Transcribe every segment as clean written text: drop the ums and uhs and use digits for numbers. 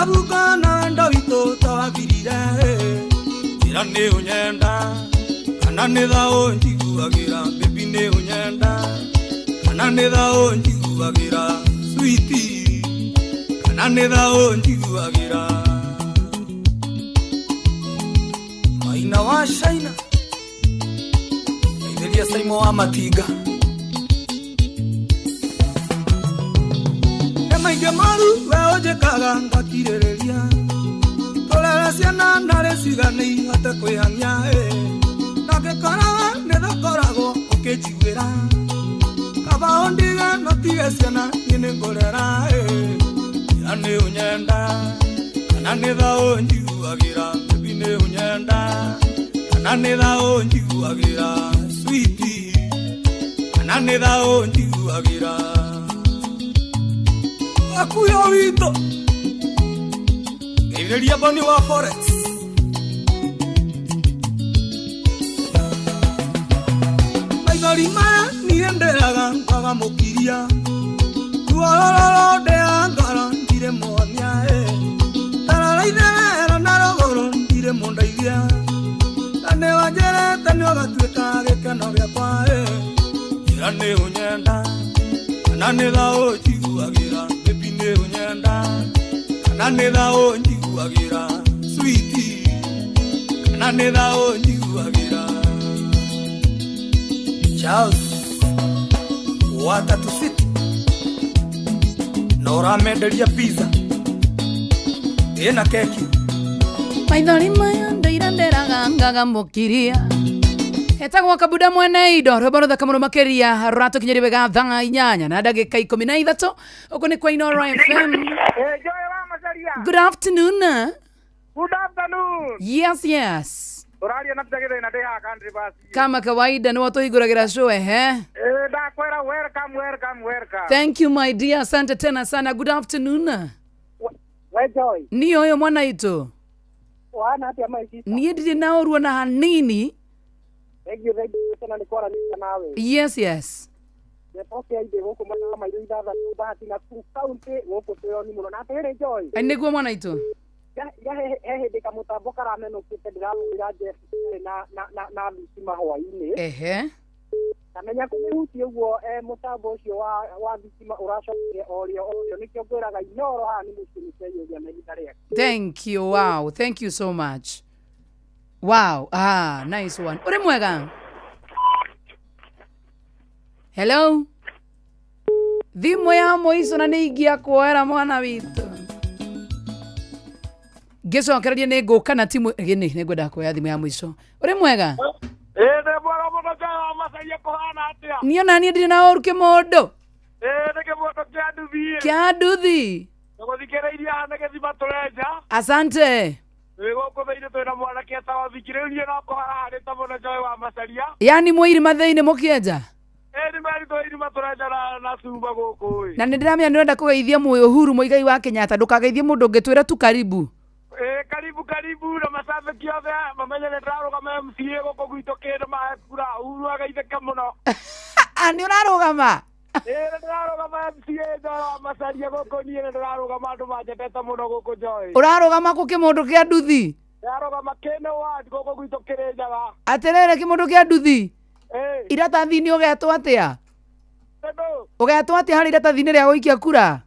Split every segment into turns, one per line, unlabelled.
Sababu ngona wendo witũ tawathirire. Njĩra nĩ ũnyenda kana nĩ thaũ njiguagĩra. Baby nĩ ũnyenda kana nĩ thaũ njiguagĩra. Sweetie kana nĩ thaũ njiguagĩra. Maina wa China Geithĩria Saimo wa Matinga. Nĩ maingĩ moru we ũnjĩkaga ngakirĩrĩria. Tũrere ciana narĩ cigane ihote kwĩhang'ia ĩ. Na ngĩkora we nĩ thakoragwo ũkĩnjiguĩra. Kaba ũndige no tige ciana niĩ nĩ ngũrera ĩ. Ira nĩ ũnyenda kana nĩ thaũ njiguagĩra. Baby nĩ ũnyenda kana nĩ thaũ njiguagĩra. Sweetie kana nĩ thaũ njiguagĩra. Akuya witũ ngeithĩria Boni wa Forex. Maithori maya niĩ ndĩraga kwaga mũkiria. Ruo rũrũ ndĩa ngoro ndirĩ muonia ĩ. Tarora itherero na rũgũrũ ndirĩ mũndeithia. Na nĩ wanjĩrĩte nĩ ũgatuĩka gĩkeno gĩakwa ĩ. Njĩra nĩ ũnyenda kana nĩ thaũ njiguagĩra. Baby nĩ ũnyenda kana nĩ thaũ njiguagĩra. Sweetie kana nĩ thaũ njiguagĩra. Charles wa Tatu City na ũramenderia pizza ĩna keki.
Maithori maya ndaira nderaga ngaga mũkiria. Etagwo Kabuda mwene indo rwĩmbo rũthaka mũno makĩria rũratũkinyĩria wega thaa 8 na ndagĩka 13 ũkũ nĩ kwa Inoro FM.
Hey, Joy wa Macaria.
Good afternoon.
Good afternoon.
Yes.
Ũraria na Peter Gĩthĩna ndĩ haha Country Bus.
Kama kawaida nĩ watũhingũragĩra show ehe.
Eh, ndakwĩra welcome, welcome, welcome.
Thank you my dear, asante tena sana. Good afternoon.
We Joy,
Niĩ ũyũ mwana itũ.
ũhana atĩa my sister?
Niĩ ndirĩ na ũru ona hanini.
Thank you, thank you tena nĩ kwaranĩria nawe.
Yes.
Gĩboke aingĩ gũkũ mwena wa mairũ ithathatũ Bahati na Nakuru County gũkũ twĩroni mũno. Na atĩrĩrĩ Joy,
Nĩguo mwana itũ.
ira he hĩndĩ kamũtambo karamenũkĩte ndĩrahũrĩra Jeff na thitima hwaĩ-inĩ.
Ehe.
Ndamenya kũmĩhutia ũguo mũtambo ũcio wa thitima ũracokire orĩo orĩo nĩkĩo ngwĩraga Inoro haha nĩ mũciĩ nĩkĩaiyũria na ihinda rĩake.
Thank you. Wow. Thank you so much. Wow. Ah, nice one. Uri mwega? Hello. Thimũ ya mũico na nĩ ingia kuoera mwana witũ. Ngĩcokereria nĩ ngũka na timu gĩnĩ nĩ ngwenda kuoya thimũ ya mũico. Uri mwega?
Ĩĩ nĩ mwega mũno Joy wa Macaria kũhana atĩa?
Niĩ ona niĩ ndirĩ na ũru kĩmũndũ.
Ĩĩ nĩ kĩmũndũ kĩa nduthi.
Kĩa nduthi.
Tũgũthikĩrĩirie haha nĩ gĩthima tũrenja.
Asante.
Twĩ gũkũ thĩinĩ twĩna mwanake etagwo Thiki rĩu niĩ no kũharaharĩte mũno Joy wa Macaria.
Yani mwĩ irima thĩinĩ mũkĩenja.
Ĩĩ nĩ meri twĩ irima tũrenja na cuma gũkũ ĩ.
Na nĩ ndĩramenya nĩ ũrenda kũgeithia mũĩ Uhuru Muigai wa Kenyatta ndũkageithie mũndũ ũngĩ twĩre tu karibu.
Ĩĩ karibu karibu na macambĩki othe mamenye nĩ ndĩrarũgama MCA gũkũ gwitũ kĩndũ mahe kura Uhuru ageithĩke mũno.
Ah, nĩ ũrarũgama?
Ĩĩ nĩ ndĩrarũgama MCA Joy wa Macaria gũkũ niĩ nĩ ndĩrarũgama andũ manjendete mũno gũkũ Joy.
Ũrarũgama kũ kĩmũndũ kĩa nduthi?
Ndĩrarũgama Kĩnĩ ward gũkũ gwitũ Kĩrĩnyaga.
Atĩrĩrĩ kĩmũndũ kĩa nduthi.
Ĩĩ.
Iratathi-inĩ ũgetwo atĩa?
Tondũ.
Ũgetwo atĩa harĩ iratathi-inĩ rĩa gũikia kura?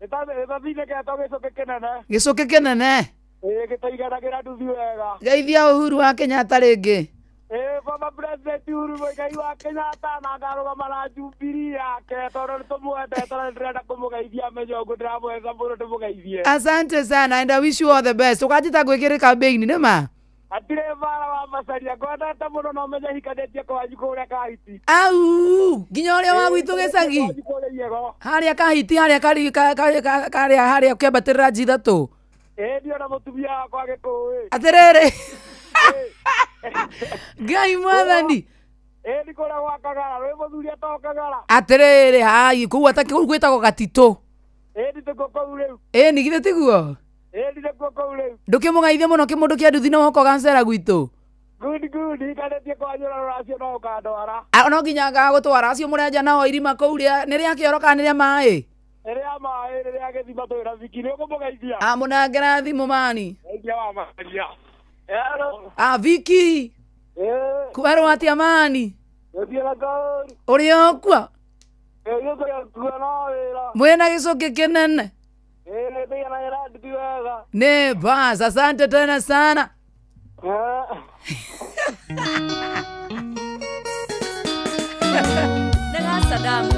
Iratathi-inĩ getwo gĩcũkĩ kĩnene.
Gĩcũkĩ kĩnene.
Ĩĩ gĩtaiganagĩra nduthi wega.
Geithia Uhuru wa Kenyatta rĩngĩ.
Ĩĩ baba President Uhuru Muigai wa Kenyatta na ngarũgama na Jubilee yake tondũ nĩ tũmwendete na nĩndĩrenda kũmũgeithia amenye ũguo ndĩramwenda mũno ndĩmũgeithie.
Asante sana and I wish you all the best. Ũkanjĩta ngwĩkĩre campaign nĩ ma?
Hatirĩ mbara wa Macaria ngwendete mũno na ũmenye hikanĩtie kwanyu kũrĩa Kahiti.
Au nginya ũrĩa wa gwitũ gĩcagi.
Kwanyu kũrĩa Iego.
Harĩa Kahiti harĩa kari karĩa harĩa ũkĩambatĩrĩra nji ithatũ.
Ĩĩ ndiona mũtumia wakwa Gĩkũyũ.
Atĩrĩrĩ. Ngai mwathani.
Ĩĩ nĩ kũrĩa gwa Kagara rwĩ mũthuri etagwo Kagara.
Atĩrĩrĩ hai kũu ata kũu gwĩtagwo Gatitũ.
Ĩĩ nĩ kũu rĩu.
Ĩĩ nĩ githĩ tiguo?
Ĩĩ nĩ kuo kũu rĩu.
Ndũkĩmũgeithie mũno kĩmũndũ kĩa nduthi na woka ũgancera gwitũ.
Good good hikanĩtie kwanyu na rũracio no ũkandwara.
No nginya ngagũtwara acio mũrenja nao irima kũu rĩa nĩ rĩa kĩoro kana nĩ rĩa maĩ?
Nĩ rĩa wa maĩ rĩrĩa gĩthima twĩ na Viki nĩ ũkũmũgeithia.
Amũnangera thimũ mani.
Geithia wa Maria. Hello.
Ah, Viki.
Eh,
Kwerwo atĩa mani?
gũthiĩ na kaũru.
Ũrĩ okua?
Ĩ gĩkũrĩa kuo no wĩra.
Mwĩna gĩcũkĩ kĩnene?
Ĩ nĩ tũiganagĩra nduti wega.
Nĩ bas, asante tena sana.
Eh.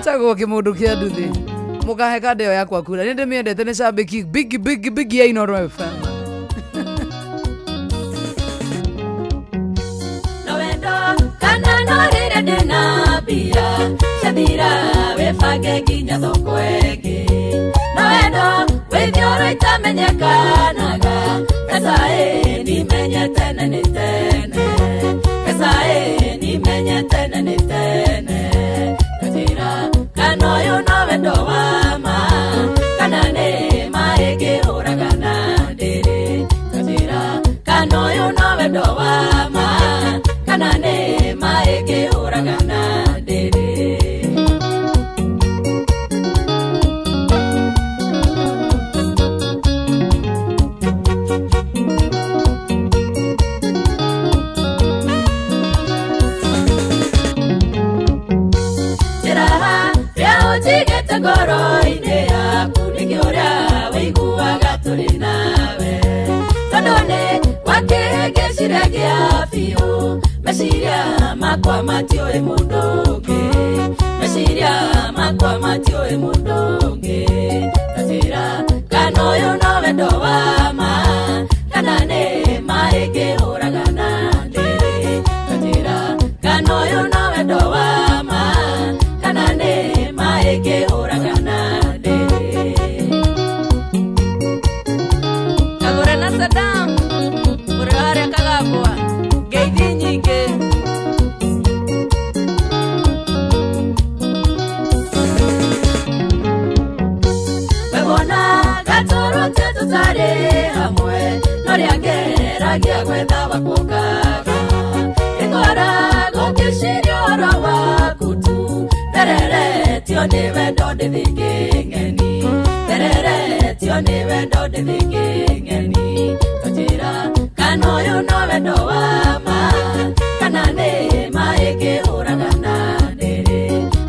Tagwo kĩmũndũ kĩa nduthi. Mũkahe kanda ĩyo yakwa kura. Nĩ ndĩmĩendete nĩ cambĩki big big big ya Inooro FM.
No wendo kana no rĩrĩa ndĩna mbia ciathira wĩbange nginya thoko ĩngĩ no wendo wĩthioro itamenyekanaga mbeca ĩ nimenye tene nĩ tene mbeca ĩ nimenye tene nĩ tene njĩra kana ũyũ no wendo wa ma kana nĩ ma ĩngĩhũraga na ndĩrĩ njĩra kana ũyũ no wendo wa ma kana nĩ ma ĩngĩhũraga na ndĩrĩ. Jeraha rĩa ũnjigĩte ngoro-inĩ yaku nĩkĩo ũrĩa wĩiguaga tũrĩ nawe tondũ nĩ wakĩhĩngĩcire gĩa biũ meciria makwa matiũĩ mũndũ ũngĩ meciria makwa matiũĩ mũndũ ũngĩ ta njĩra kana ũyũ no wendo wa ma kana nĩ ma ĩngĩhũraga na ndĩrĩ ta njĩra kana ũyũ no wendo wa ma kana nĩ ma ĩngĩhũraga na ndĩrĩ.
Kagũra na Saddam ũrĩ harĩa Kagambwa ngeithi nyingĩ.
Wewona gatũrũte tũtarĩ hamwe no rĩa ngeragia gwetha wakuongaga ĩkoragwo ngĩciria ũhoro waku tu thereretio nĩ wendo ndĩthĩngĩ ng'eni thereretio nĩ wendo ndĩthĩngĩ ng'eni ta njĩra kana ũyũ no wendo wa ma kana nĩ ma ĩngĩhũraga na ndĩrĩ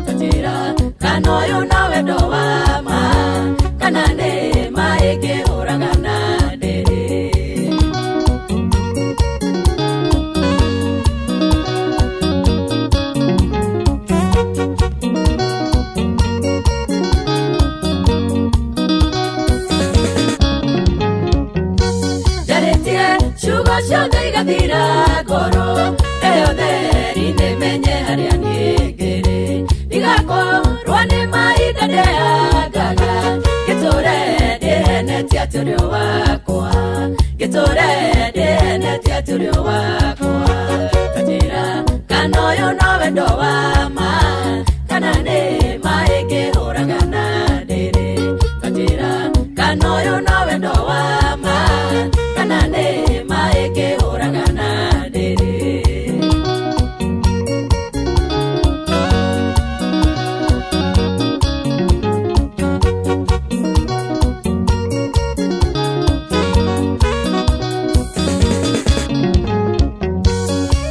ta njĩra kana ũyũ no wendo wa ma kana nĩ ma ĩngĩhũraga na ndĩrĩ. Njarĩtie ciugo ciothe igathira ngoro ĩyo theri nĩmenye harĩa niĩ ngĩrĩ ndigakorwo nĩ mahinda ndeangaga ngĩtũre ndĩhenetie atĩ ũrĩ wakwa ngĩtũre ndĩhenetie atĩ ũrĩ wakwa ta njĩra kana ũyũ no wendo wa ma kana nĩ ma ĩngĩhũraga na ndĩrĩ ta njĩra kana ũyũ no wendo wa ma kana nĩ ma ĩngĩhũraga na ndĩrĩ.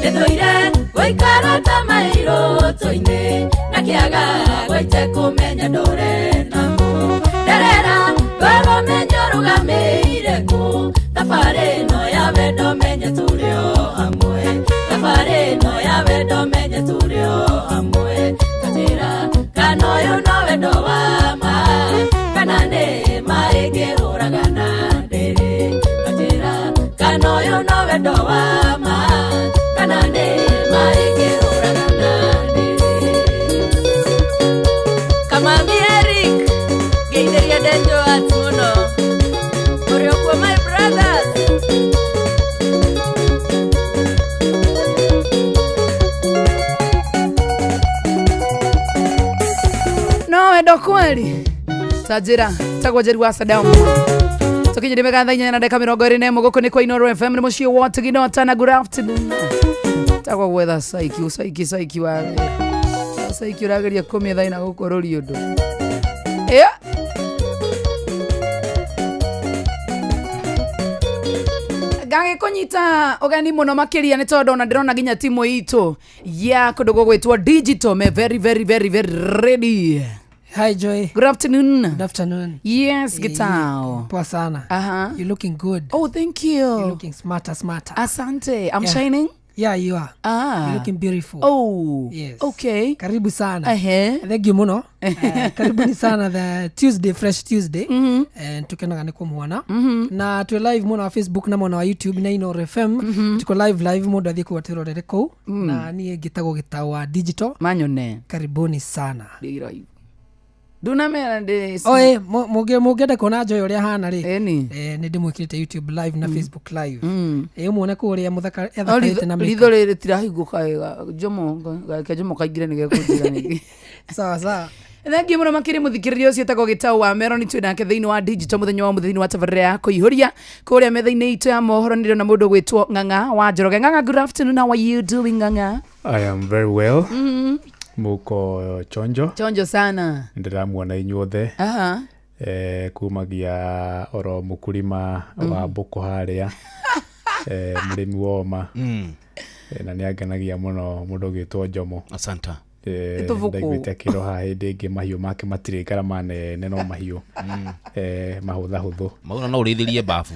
Nĩthũire gũikara ta mairũtũ-inĩ na kĩaga gwaite kũmenya ndũre namo nderera ngoro menye ũrũgamĩire kũ thabarĩ ĩno ya wendo menye tũrĩ o hamwe thabarĩ ĩno ya wendo menye tũrĩ o hamwe ta njĩra kana ũyũ no wendo wa ma kana nĩ ma ĩngĩhũraga na ndĩrĩ ta njĩra kana ũyũ no wendo wa ma kana nĩ ma ĩngĩhũraga na ndĩrĩ.
Kamami Eric ngeithĩria Denjo Arts mũno ũrĩ okuo my brothers.
No wendo kweli. Ta njĩra tagwo Njeri wa Saddam. Tũkinyĩrie mĩga thaa inyanya na ndagĩka mĩrongo ĩrĩ na ĩmwe gũkũ nĩ kwa Inooro FM nĩ mũciĩ wa Tigino na good afternoon. Tagwo gwetha saiki ũcaiki saiki wa saiki ũrageria kũmĩetha ina gũkũrũria ũndũ. Yeah. Ngagĩkũnyita ũgeni mũno makĩria nĩ tondũ ona ndĩrona nginya timu itũ ya kũndũ gũgwĩtwo digital me very very very very ready.
Hi Joy.
Good afternoon.
Good afternoon.
Yes, Gitao.
Poa sana.
Aha.
You're looking good.
Oh, thank you.
You're looking smarter, smarter.
Asante. I'm
Yeah.
shining.
Yeah, you are.
Ah.
You're looking beautiful.
Oh.
Yes.
Okay.
Karibu sana.
Ehe.
Thank you muno. Karibuni sana the Tuesday, Fresh Tuesday. And tukenaga nĩ kũmuona. Na twĩ live mwena wa Facebook na mwena wa YouTube na Inooro FM. Tuko live live mũndũ athiĩ kũu atwĩrorere kũu. Na niĩ ngĩtagwo Gĩtau wa Digital.
Manyone.
Karibuni sana.
Ndĩiraihu. Ndunamera ndĩ.
Oe, mũngĩenda kuona Joy ũrĩa ahana rĩ.
Ĩni.
Nĩ ndĩmwĩkĩrĩte YouTube live na Facebook live. Ũmuone kũrĩa mũthaka
No
ethakarĩte na
ritho
makeup.
rĩrĩ tirahingũka wega. Jomo gake Jomo kaingĩre nĩ gekũnjĩra nĩkĩ.
Sawa sawa.
Thengiũ mũno makĩria mũthikĩrĩria ũcio etagwo Gĩtau wa Mero nĩ twĩ nake thĩinĩ wa digital mũthenya wa mũthenya wa tabarĩra ya kũihũria kũrĩa metha-inĩ itũ ya mohoro nĩ ndĩrona mũndũ ũgwĩtwo Ng'ang'a wa Njoroge. Ng'ang'a, good afternoon, how are you doing Ng'ang'a?
I am very well. Muko chonjo.
Chonjo sana.
Ndĩramuona inyuothe.
Aha.
Kumagia oro mũkulima wa mbũkũ harĩa. Mũrĩmi woma. Na nĩ angenagia mũno mũndũ ũgwĩtwo Njomo.
Asanta.
Tũbũkũ.
Ndaiguĩte akĩrwo haha hĩndĩ ĩngĩ mahiũ make matirĩ ngarama nene no mahiũ mahũthahũthũ.
Mauna no ũrĩithĩrie babu.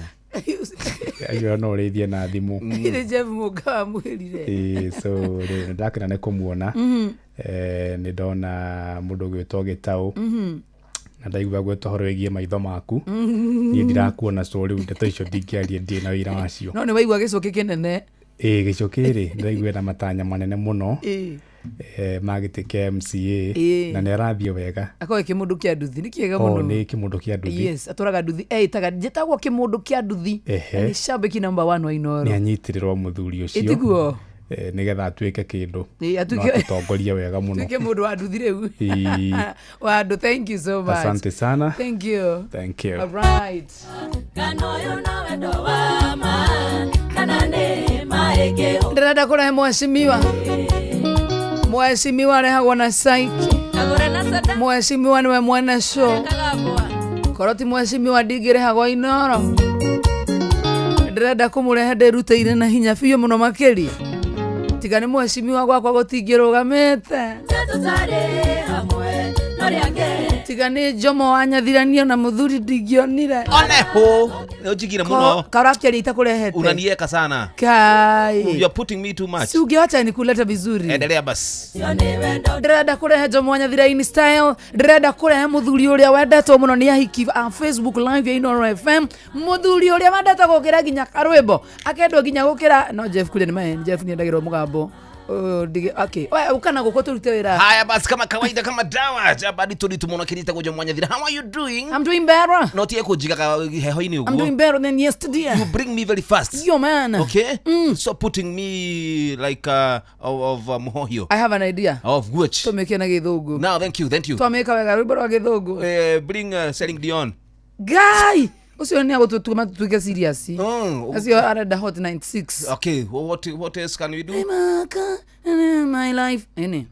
Acio no ũrĩithie na thimũ.
Nĩ Jeff Mũnga wamwĩrire.
Ĩĩ, so rĩ ndakena nĩ kũmuona. Nĩ ndona mũndũ ũgwĩtwo Gĩtaũ. Na ndaigua gwĩtwo ũhoro wĩgiĩ maitho maku. Niĩ ndirakuona so rĩu ndeto icio ndingĩaria ndirĩ na wĩra wacio.
No nĩ waigua gĩcũkĩ kĩnene.
Ĩĩ gĩcũkĩ rĩ ndĩraigua na matanya manene mũno.
Ĩĩ.
Ma gĩtĩ kĩa MCA.
Ĩĩ.
Na nĩ arathiĩ wega.
Akorwo kĩmũndũ kĩa nduthi nĩ kĩega
O
mũno.
nĩ kĩmũndũ kĩa nduthi.
Yes, atũraga nduthi eĩtaga njĩtagwo kĩmũndũ kĩa nduthi.
Ehe.
Na nĩ shabiki number 1 wa Inooro.
Nĩ anyitĩrĩrwo mũthuri ũcio.
Ĩtiguo.
Nĩgetha atuĩke kĩndũ.
Ĩĩ, atuĩke-
No atũtongorie wega mũno.
Tuĩke mũndũ wa nduthi rĩu.
Ĩĩ.
Wa andũ, thank you so much.
Asante sana.
Thank you.
Thank you.
All right.
Kana ũyũ no wendo wa ma, kana nĩ ma ĩngĩ.
Ndĩrenda kũrehe mheshimiwa. Mheshimiwa arehagwo na saiki.
Kagũre na soda.
Mheshimiwa nĩwe mwene show.
Kagabwa.
Korwo ti mheshimiwa ndingĩrehagwo Inooro. Ndĩrenda kũmũrehe ndĩrutĩire na hinya biũ mũno makĩria. Tiga nĩ mheshimiwa gwakwa gũtingĩrũgamĩte.
Tũtarĩ hamwe, no rĩangĩ.
Tiga nĩ Njomo wanyathiranio na mũthuri ndingĩonire.
Oneho. Nĩ ũnjigire mũno.
Karakĩaria itakũrehete.
Unanieka sana.
Kai.
You are putting me too much.
Si ungewacha nikulete vizuri.
Endelea basi.
Ndĩrenda kũrehe Njomo wa Nyathira in style. Ndĩrenda kũrehe mũthuri ũrĩa wendetwo mũno nĩ ahiki a Facebook live ya Inooro FM. Mũthuri ũrĩa wendetwo gũkĩra nginya karwĩmbo. Akendwo nginya gũkĩra no Jeff kuria nĩ maheni. Jeff nĩ endagĩrwo mũgambo. Okay. Oya, ũka na gũkũ tũrute wĩra.
Haya basi, kama kawaida, kama dawa jabadi tuli tumuona kirita kwa Njomo wa Nyathira. How are you doing?
I'm doing better.
No tie kũnjigaga heho-inĩ
I'm doing
ũguo.
better than yesterday.
You bring me very fast.
Yo man.
Okay? Stop putting me like of muhohio.
I have an idea.
Of which?
Tũmĩke na gĩthũngũ.
Now, thank you, thank you.
Twamĩka wega rwĩmbo rwa gĩthũngũ.
Bring Celine Dion.
Guy! Ũcio nĩ agũtũtũma tuĩke serious. Acio arenda Hot 96.
Okay, what else can we do?
Maka, my life. Ene.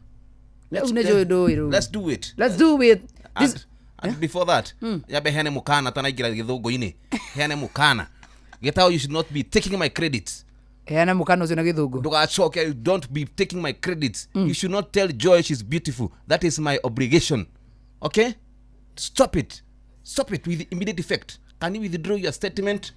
Rĩu nĩ njũĩ ndũĩ rĩu.
Let's do it.
Let's do it. This
And before that, yabe heane mukana tanaingĩra gĩthũngũ-inĩ. Heane mukana. Gĩtao, you should not be taking my credits.
Heana mukana ũcio na gĩthũngũ.
Ndũgacoke, don't be taking my credits. You should not tell Joy she's beautiful. That is my obligation. Okay? Stop it. Stop it with immediate effect. Can you withdraw your statement?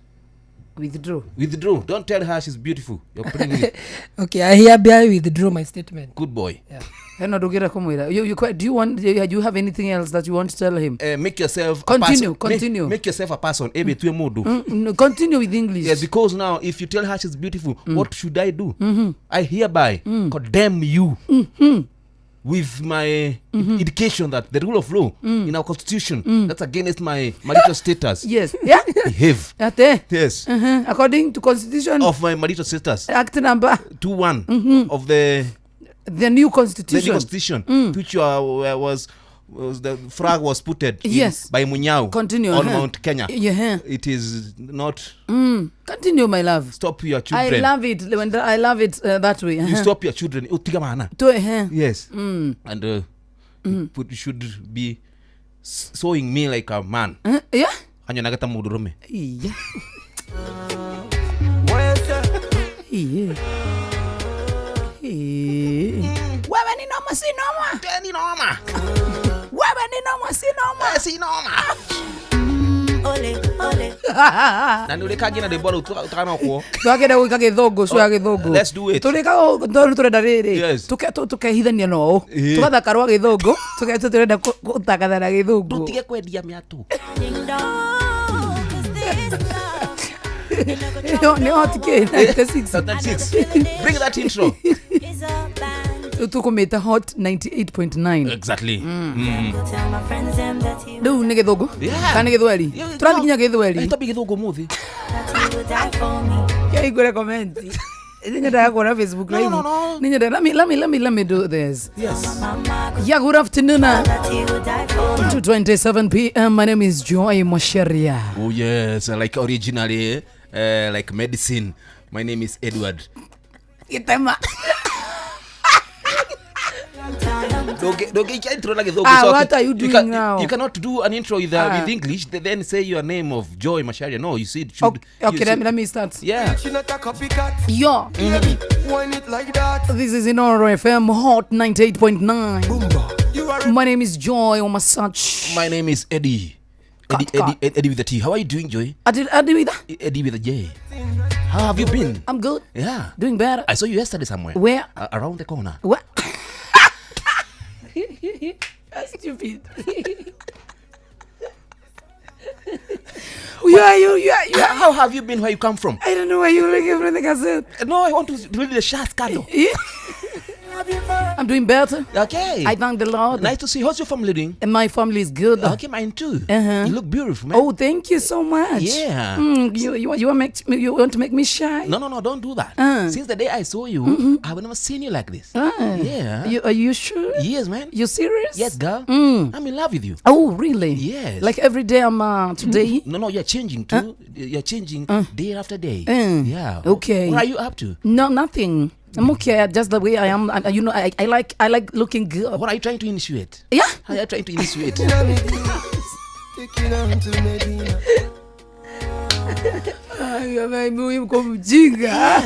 Withdraw.
Withdraw. Don't tell her she's beautiful. You're putting it.
Okay, I hereby withdraw my statement.
Good boy.
Yeah.
Hena ndũngĩenda kũmwĩra. Do you want, do you have anything else that you want to tell him?
Make yourself a
Continue,
person.
continue.
Make yourself a person. Ebe tuwe mundu.
No, continue with English.
Yes, because now if you tell her she's beautiful, what should I do? I hereby condemn you with my indication that the rule of law in our constitution, that's against my marital status.
Yes. Yeah.
Behave.
Ate.
Yes.
According to constitution
of my marital status.
Act number
2-1 of the
new constitution.
The new constitution, which was the flag was put in
Yes.
by Munyao.
Continue,
on Mount Kenya.
Yeah.
It is not.
Continue, my love.
Stop your children.
I love it when I love it that way.
You stop your children. Utiga maana. Yes. And you should be sewing me like a man.
Yeah.
Anyonaga ta mundurume.
Yeah. Iye. Iye. Wewe ni noma si noma.
Ni noma.
Wewe ni noma si noma.
Si noma. Na nä å rä kangä na rwä utakana kuo.
Twakenda gwä ka gä thångå cio ya gä thångå.
Let's do it.
Tå rä kaga tondå tå renda rä rä
Yes.
tå kehithania no å
Ĩĩ.
tå gathaka rwa gä thångå tå renda gå tangatha na gä thångå.
Tũtige kwendia mĩatũ.
Nä hot kä 96.
96. Bring that intro.
Tå kå mä ta Hot 98.9.
Exactly.
Rä u nä gä thångå
Yeah.
kana nä gä thweri?
Yeah,
Tå rathiĩ nginya gä thweri.
Twambie gĩthũngũ mũthĩ.
Kĩaigũre comment nĩ nyendaga kuona Facebook
No,
live.
no, no.
Nĩ nyendaga let me do this.
Yes.
Yeah, good afternoon. 2:27 p.m. My name is Joy Mosheria.
Oh yes, like originally, like medicine. My name is Edward.
Gĩtema.
Ndũngĩikia intro na gĩthũngũ.
Ah,
so
what are you doing
you
now?
You cannot do an intro with,
Ah.
with English, then say your name of Joy Macharia. No, you see, it should.
Okay,
you
okay, let
should-
me, let me start.
Yeah.
She not a copycat.
Yo,
Wine it like that.
this is Inoro FM Hot 98.9.
Boomba. You are
My name is Joy Omasach.
My name is Eddie. Eddie,
Cut, cut.
Eddie, Eddie with a T. How are you doing, Joy?
I did with that.
Eddie with a J. How have you been?
I'm good.
Yeah.
Doing better.
I saw you yesterday somewhere.
Where?
Around the corner.
What? That's stupid. You are you you are, you are.
How have you been where you come from?
I don't know why you're looking for the cassette.
No, I want to read the shot card.
Yeah. I'm doing better.
Okay.
I thank the Lord.
Nice to see you. How's your family doing?
And my family is good.
Okay, mine too.
Uh-huh.
You look beautiful, man.
Oh, thank you so much.
Yeah.
You want to make me shy?
No, don't do that. Since the day I saw you, I've never seen you like this. Yeah.
Are you sure?
Yes, man.
You serious?
Yes, girl. I'm in love with you.
Oh, really?
Yes.
Like every day I'm today.
No, you're changing too. You're changing day after day. Yeah.
Okay.
What are you up to?
No, nothing. I'm okay. Just the way I am. I like looking good.
What are you trying to initiate?
Yeah.
How are you trying to initiate?
taking on to Medina.
Ay, huyu mko mjinga.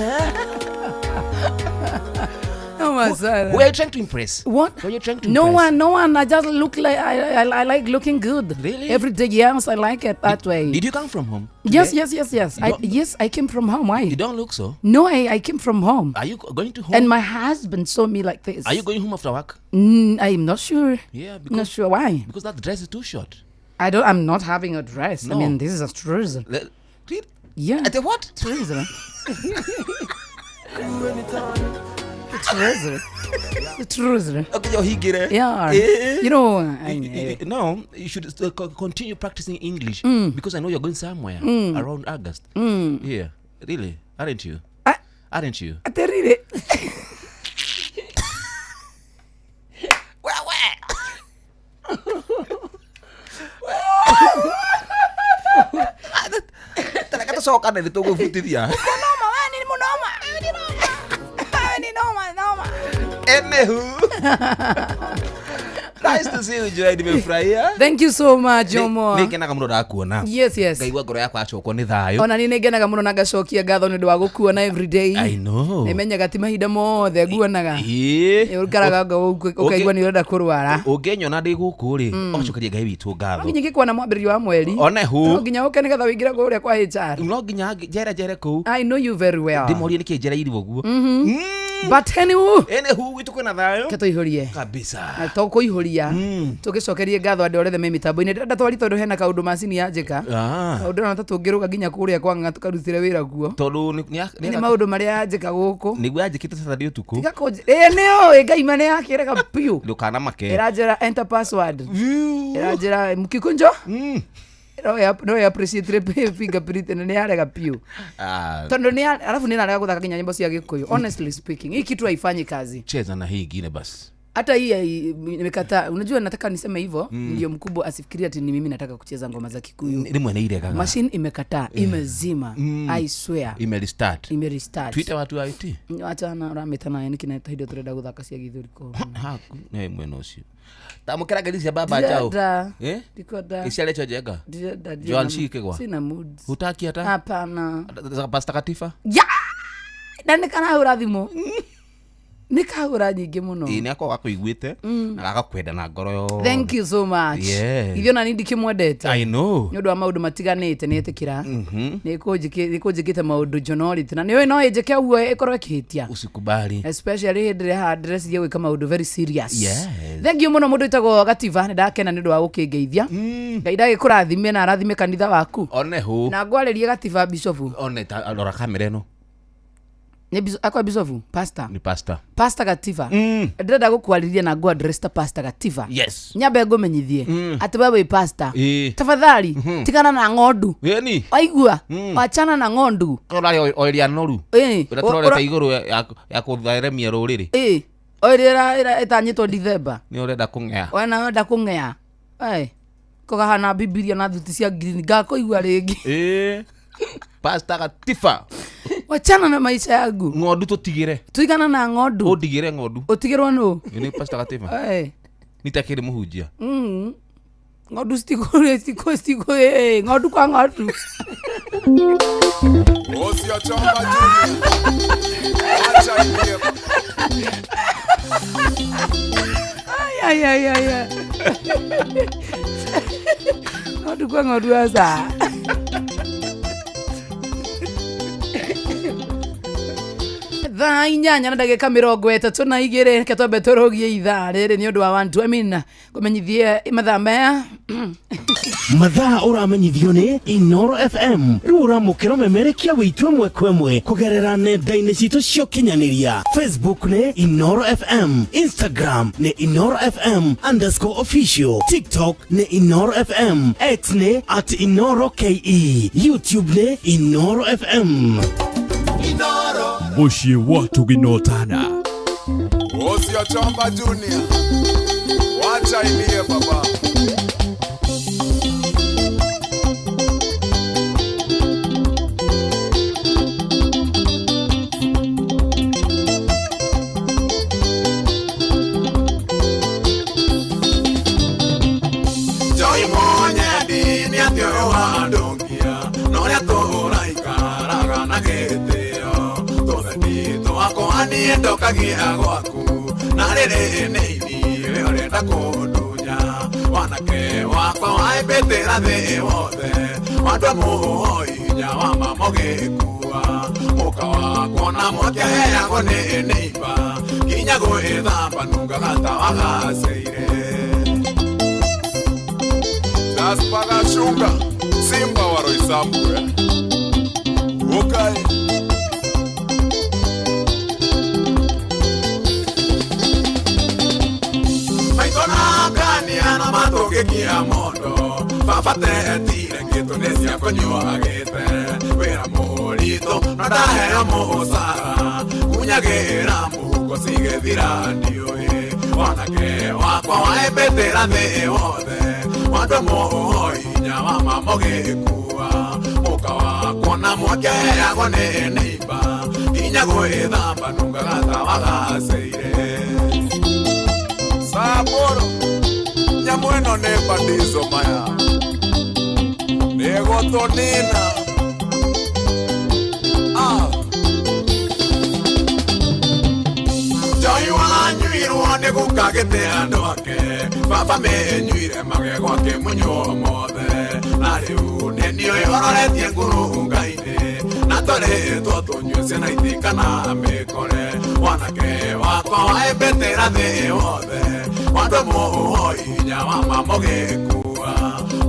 Noma sana.
Who are you trying to impress?
What?
Who are you trying to
No
impress?
one, no one. I just look like I like looking good.
Really?
Every day, yes, I like it that way.
Did you come from home?
Yes,
today?
yes.
You don't-
Yes, I came from home. Why?
You don't look so.
No, I came from home.
Are you going to home?
And my husband saw me like this.
Are you going home after work?
I'm not sure.
Yeah,
Not
because
sure why.
because that dress is too short.
I don't. I'm not having a dress. I
No.
mean, this is a trouser.
Read.
Yeah.
At the what?
Trouser. Trouser. The trouser.
Okay, yo, he get it.
Yeah.
Eh.
I
No, you should continue practicing English because I know you're going somewhere around August. Yeah, really? Aren't you? Aren't you?
Aterire.
Where, where? Tareka tũcokane nĩ tũgũbutithia.
Noma, wewe ni munoma. Wewe ni noma. Wewe ni noma, noma.
Anywho. Nice to see you, Joy. Nimefurahia.
Thank you so much, Jomo.
Nĩ ngenaga mũno ndakuona.
Yes.
Ngaigua ngoro yakwa yacokwo nĩ thayũ.
Ona ni ngenaga muno na ngacokia ngatho nĩ ũndũ wa gũkuona every day.
I know.
Nĩmenyaga ti mahinda mothe nguonaga.
Ĩĩ.
Ũikaraga ũkaigua nĩ ũrenda kũrwara.
Ũngĩnyona ndĩ gũkũ rĩ, ũgacokeria Ngai witũ
No
ngatho.
nginya ingĩkuona mwambĩrĩrio wa mweri.
One hu.
No nginya ũke nĩgetha wĩingĩre kũrĩa kwa HR.
No nginya njere njere kũu.
I know you very well.
Ndĩmorie nĩkĩ njereirwo ũguo.
But anyway,
Anywho, gwitũ kwĩna thayũ.
ke tũihũrie.
Kabisa.
Na to kũihũria tũgĩcokerie ngatho andũ arĩa othe me mĩtambo-inĩ. Ndĩrenda twari tondũ hena kaũndũ macini yanjĩka.
Ah.
Kaũndũ ona ta tũngĩrũga nginya kũrĩa kwa ng'ang'a tũkarutĩre wĩra kuo.
Tondũ
Nĩ maũndũ marĩa yanjĩka gũkũ.
nĩguo yanjĩkĩte Saturday ũtukũ.
Tiga kũnjĩ. Ĩĩ nĩũĩ ngaima nĩ yakĩrega biũ.
Ndũkanamake.
Ĩranjĩra enter password. Ĩranjĩra mkikunjo. No ya appreciate fingerprint na nĩ yarega biũ.
Ah,
Tondũ nĩ alafu nĩ narega gũthaka nginya nyĩmbo cia Gĩkũyũ. Honestly speaking, hii kitu haifanyi kazi.
Cheza na hii ingine basi.
Hata hii nimekataa. Unajua nataka niseme hivyo ndio mkubwa asifikirie ati ni mimi nataka kucheza ngoma za Kikuyu.
Rĩmwe nĩ iregaga.
Machine imekataa, imezima. I swear.
Imerestart.
Imerestart.
Twite watu wa IT.
Achana uramĩta nayo nĩkĩ na hĩndĩ ĩyo tũrenda gũthaka cia gĩthũri ko.
Ha, nĩ mwena ũcio. Tamũkĩra ngari cia baba chao.
Ndikwenda.
Eh?
Ndikwenda.
Iciarĩtio njega.
Ndikwenda.
Joan Shikegwa.
Sina moods.
Hutaki hata?
Hapana.
Za Pastor Katifa?
Yeah! Na nĩ karahũra thimũ. Nĩ kahũra nyingĩ mũno.
Ĩĩ, nĩ akoragwo akũiguĩte na gagakwenda na ngoro yothe.
Thank you so much.
Yes.
Ithuĩ ona niĩ ndikĩmwendete.
I know.
Nĩ ũndũ wa maũndũ matiganĩte nĩ etĩkĩra. Nĩ kũnjĩkĩte maũndũ njonorĩte na nĩũĩ no ĩnjĩke ũguo ĩkorwo ĩkĩhĩtia.
Usikubali.
Especially hĩndĩ ĩrĩa haha ndĩreciria gwĩka maũndũ very serious.
Yes.
Thank you mũno mũndũ wĩtagwo Gativa, nĩ ndakena nĩ ũndũ wa gũkĩngeithia. Ngai ndagĩkũrathime na arathime kanitha waku.
One hu.
Na ngwarĩrie Gativa Bishop.
One ta rora kamera ĩno.
Nĩ akwa Bishop, pastor.
Ni pastor.
Pastor Gativa. Ndĩrenda gũkwarĩria na ngũ address ta Pastor Gativa.
Yes.
Nyambe ngũmenyithie atĩ we wĩ pastor.
Ĩĩ.
Tafadhali tigana na ng'ondu.
Ĩni.
Waigua? Wachana na ng'ondu.
Ũrarĩ o ĩrĩa noru.
Ĩĩ.
Ũrĩa tũrorete igũrũ ya kũtheremia rũrĩrĩ.
Ĩĩ. O ĩrĩa ĩtanyĩtwo Dithemba.
Nĩ ũrenda kũng'ea.
Wena wenda kũng'ea. Ĩ. Kũgahana Bibilia na thuti cia green ngakũigua rĩngĩ.
Ĩĩ. Pastor Gatifa.
Wachana na maisha yangu.
Ng'ondu tũtigĩre.
Tigana na ng'ondu.
Ũndigĩre ng'ondu.
Ũtigĩrwo nũ?
Nĩ Pastor Gatifa.
Ĩĩ.
Nitakĩrĩ mũhunjia.
Ng'ondu citikũ citikũ citikũ ĩĩ ng'ondu kwa ng'ondu.
Ũcio Chomba Junior. Acha ilie.
Ai ai ai ai. Ng'ondu kwa ng'ondu aca. Thaa inyanya na ndagĩka mĩrongo ĩtatũ na igĩrĩ reke twambe tũrũgie ithaa rĩrĩ nĩ ũndũ wa one two, I mean, kũmenyithie mathaa maya.
Mathaa ũramenyithio nĩ Inoro FM. Rĩu ũramũkĩra ũmemerekia witũ ĩmwe kwa ĩmwe kũgerera nenda-inĩ citũ cia ũkinyanĩria. Facebook nĩ Inoro FM, Instagram nĩ Inoro FM underscore official, TikTok nĩ Inoro FM, X nĩ at Inoro KE, YouTube nĩ Inoro FM.
Mũciĩ wa tũginotana.
Ũcio Chomba Junior. Wacha ilie baba. Joy Monyendi nĩ atĩ ũyũ wandũngia, na ũrĩa tũraikaraga na gĩtĩo. Tũtheti twakwa niĩ ndokagia gwaku, na rĩrĩ nĩ ithiĩ ũrenda kũndunya. Wanake wakwa waĩmbĩtĩra thĩ wothe, wandua mũhoinya wa mama ũgĩkua. Mũka wakwa na mũkĩheagwo nĩ neighbor, nginya gwĩthamba nungaga ta wagaceire. Jasper Gachunga, Simba wa Roysambu. Okay. Maitho na ngania na matũngĩkia mondo, baba tetire ngĩtũ nĩ cia kũnyua agĩte. Wĩra mũritũ na ndaheo mũcara, kunyagĩra mũhuko cigĩthira ndiũĩ. Wanake wakwa waĩmbĩtĩra thĩ wothe, wandua mũhoinya wa mama ũgĩkua. Mũka wakwa na mwakĩheagwo nĩ neighbor, nginya gwĩthamba nungaga ta wagaceire. Saboro, nyamũ ĩno nĩ badizo maya. Nĩ gũtũnina. Ah. Joy wanyuirwo nĩ gũka gĩtĩ andũ ake, baba menyuire magego akĩmunywo mothe. Na rĩu nĩ niĩ ũroretie ngurunga-inĩ, na tũrĩtwo tũnyue ciana itikana mĩkore. Wanake wakwa waĩmbĩtĩra thĩ wothe, wandua mũhoinya wa mama ũgĩkua.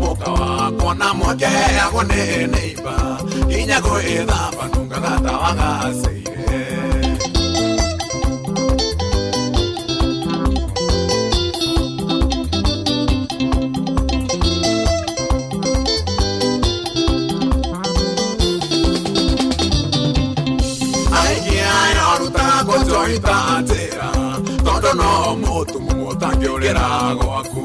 Mũka wakwa na mwakĩheagwo nĩ neighbor, nginya gwĩthamba nungaga ta wagaceire. Njĩra tondũ no mũtumumu ũtangĩũrĩra gwaku,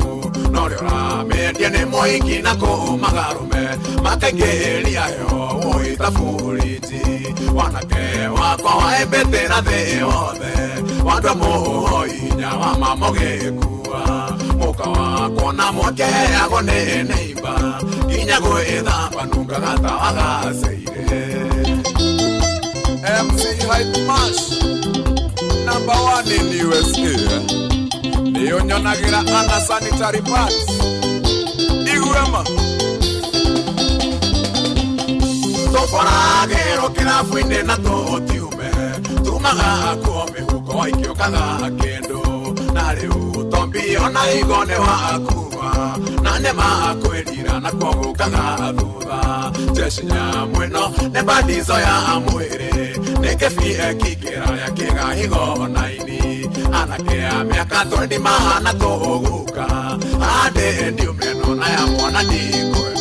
no rĩo ũramĩendia nĩ mũingĩ na kũmagarũme makaingĩria heho ũita buriji. Wanake wakwa waĩmbĩtĩra thĩ wothe, wandua mũhoinya wa mama ũgĩkua. Mũka wakwa na mwakĩheagwo nĩ neighbor, nginya gwĩthamba nungaga ta wagaceire. MC Hype Mash number 1 in USA niyo nyonagira ana sanitary pads igwema toforagero kirabu-inĩ na tũtiume tumaga kuo mĩhuko ikĩũkaga kĩndũ na rĩu tombi ona igo nĩ wakua na nĩ makwĩrira na kuo gũkaga thutha jeshi nyamũ ĩno nĩ bandizo ya mwĩrĩ nĩ kĩbi ekikĩra rĩa kĩga igona-inĩ anake a mĩaka twendi mahana tũgũka andĩ ndiumeno na ya mwana ndikwenda.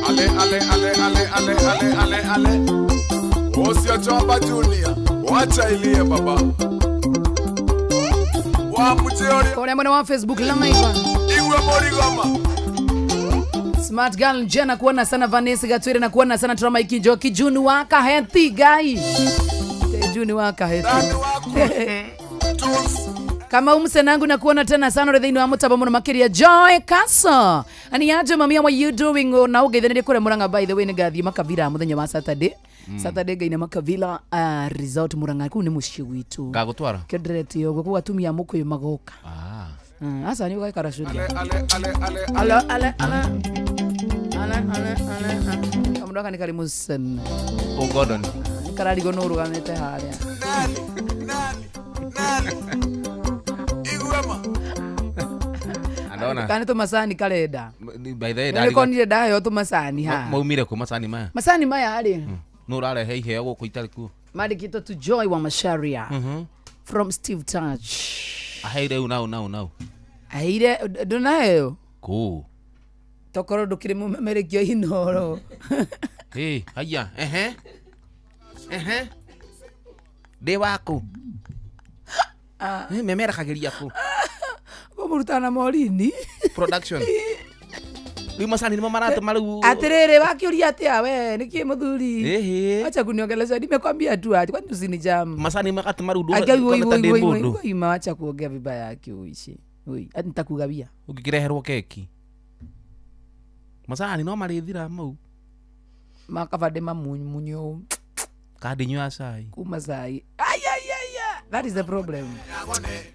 Ale ale ale ale ale ale ale ale Osio Chomba Junior wacha ilie baba wa mcheori
Kore mwana wa Facebook live
Igwe Morigoma
Smart girl Jena kuona sana Vanessa Gatwire na kuona sana Trama Ikinjoki June waka healthy guy June waka healthy Kama umsenangu na kuona tena sana ore thĩinĩ wa mũtambo mũno makĩria Joy Castle. Ani aje mamia what you doing na ũgeithanĩrie kũrĩa Murang'a by the way nĩngathiĩ Makavila mũthenya wa Saturday. Saturday ngaina Makavila resort Murang'a kũu nĩ mũciĩ gwitũ.
Ngagũtwara?
Kĩo ndĩretio ũguo kũu atumia a mũkũyũ magoka. Aca nĩ ũgaikara curia.
Ale ale ale
Ale ale ale ale ale ale kamũndũ gaka nĩ karĩ mũcene.
O Gordon.
Nĩ kararigwo nũ ũrũgamĩte harĩa.
Nani nani nani Igwema
Andona.
Kana tũmacani karenda.
By the way
Nĩ konire ndaheo tũmacani haha.
Maumire kũ macani maya?
Macani maya rĩ
Nũ ũrarehe iheo gũkũ itarĩ kuo?
mandĩkĩtwo to Joy wa Macharia from Steve Touch.
Aheire u nau nau nau.
Aheire ndũnaheo
Kũ?
tokorwo ndũkĩrĩ mũmemerekio Inoro.
Hey, haya, ehe. Ehe. Ndĩ waku. Memerekagĩria kũ?
Kũmũruta na Morini.
Production. Rĩu macani nĩmo maratũma rĩu.
Atĩrĩrĩ wakĩũria atĩa we nĩkĩ mũthuri?
Ĩhĩ.
Acha kuniongelesha nimekwambia tu aje kwani usinijamu.
Macani magatũma rĩu
Akia woi
ndũgona ta
woi
ndĩ
woi woi
mũndũ.
woi ma acha kuongea vibaya yake uishi. Woi, ati nitakugawia.
Ũngĩkĩreherwo keki. Macani no marĩthira mau.
Makabande mamunyo
Kandi nyua cai.
kuma cai. Ai ai ai ai. That is the problem.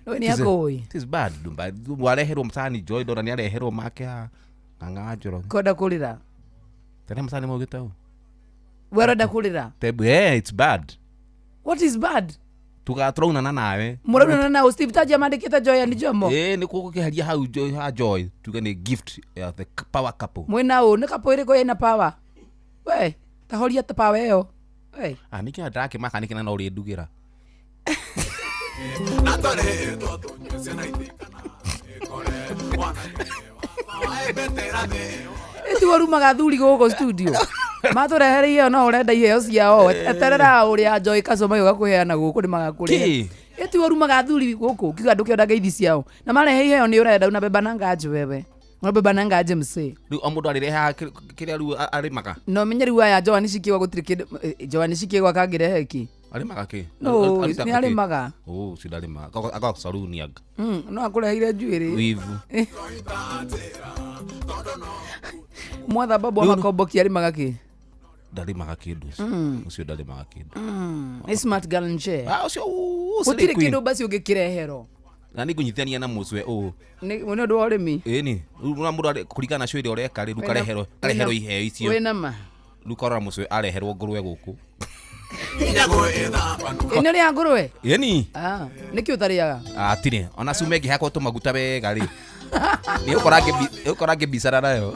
No ni yako woi.
It is bad. Wareherwo macani Joy ndona nĩareherwo make haha. Ng'ang'a wa Njoroge.
Kwenda kũrĩra.
Tene macani maugĩte ũũ.
We ũrenda kũrĩra.
Tebu, eh, it's bad.
What is bad?
Tuga tũraunana nawe.
Mũraunana na Steve Taji amandĩkĩte Joy and Jomo.
Ĩĩ nĩ gũkĩheria hau Joy ha Joy tuge nĩ gift ya the power couple.
Mwĩna ũ nĩ couple ĩrĩkũ ĩna power? We, tahoria ta power ĩyo. We.
Ah nĩkĩo ndĩrakĩmaka nĩkĩ na ũrĩndugĩra.
Na tũrĩ tũnyue ciana itikana ikore wanake waembetera thĩ
Ĩtiwo rumaga athuri gũkũ studio. Matũrehere iheo no ũrenda iheo ciao. Eterera ũrĩa Joy Castle magĩũka kũheana gũkũ nĩ magakũrehe.
Kĩ?
Ĩtiwo rumaga athuri gũkũ kiuga ndũkĩenda ngeithi ciao. Na marehe iheo nĩ ũrenda unabeba na ngaji wewe. Unabeba na ngaji msee.
Rĩu o mũndũ arĩrehaga kĩrĩa rĩu arĩmaga.
No menye rĩu aya Joan Cikĩgwa gũtirĩ kĩndũ Joan Cikĩgwa kangĩrehe kĩ?
Arĩmaga kĩ?
No,
Arutaga
nĩ
kĩ?
arĩmaga.
Oh, ũcio ndarĩmaga. Akoragwo saruni anga.
No akũreheire njuĩrĩ.
Wivu.
Mwatha babu wa makomboki arĩmaga kĩ?
Ndarĩmaga kĩndũ ũcio. Ũcio ndarĩmaga kĩndũ.
Nĩ smart girl nje.
Ah, ũcio
Gũtirĩ kĩndũ basi ũngĩkĩreherwo.
Na nĩ ngũnyitithania na mũcwe ũũ.
Nĩ ũndũ wa ũrĩmi.
Ĩni, rĩu na mũndũ kũringana na cio iria ũreka rĩ, rĩu kareherwo iheo icio.
Wĩna ma.
Rĩu ũkarora mũcwe areherwo ngũrwe gũkũ.
Nginya gwĩthamba
Ĩ nĩ ũrĩaga ngũrwe?
Ĩni.
Ah, nĩkĩ ũtarĩaga?
Atirĩ. Ona cume ĩngĩhakwo tũmaguta wega rĩ. Nĩ ũgũkora ngĩmbicara nayo.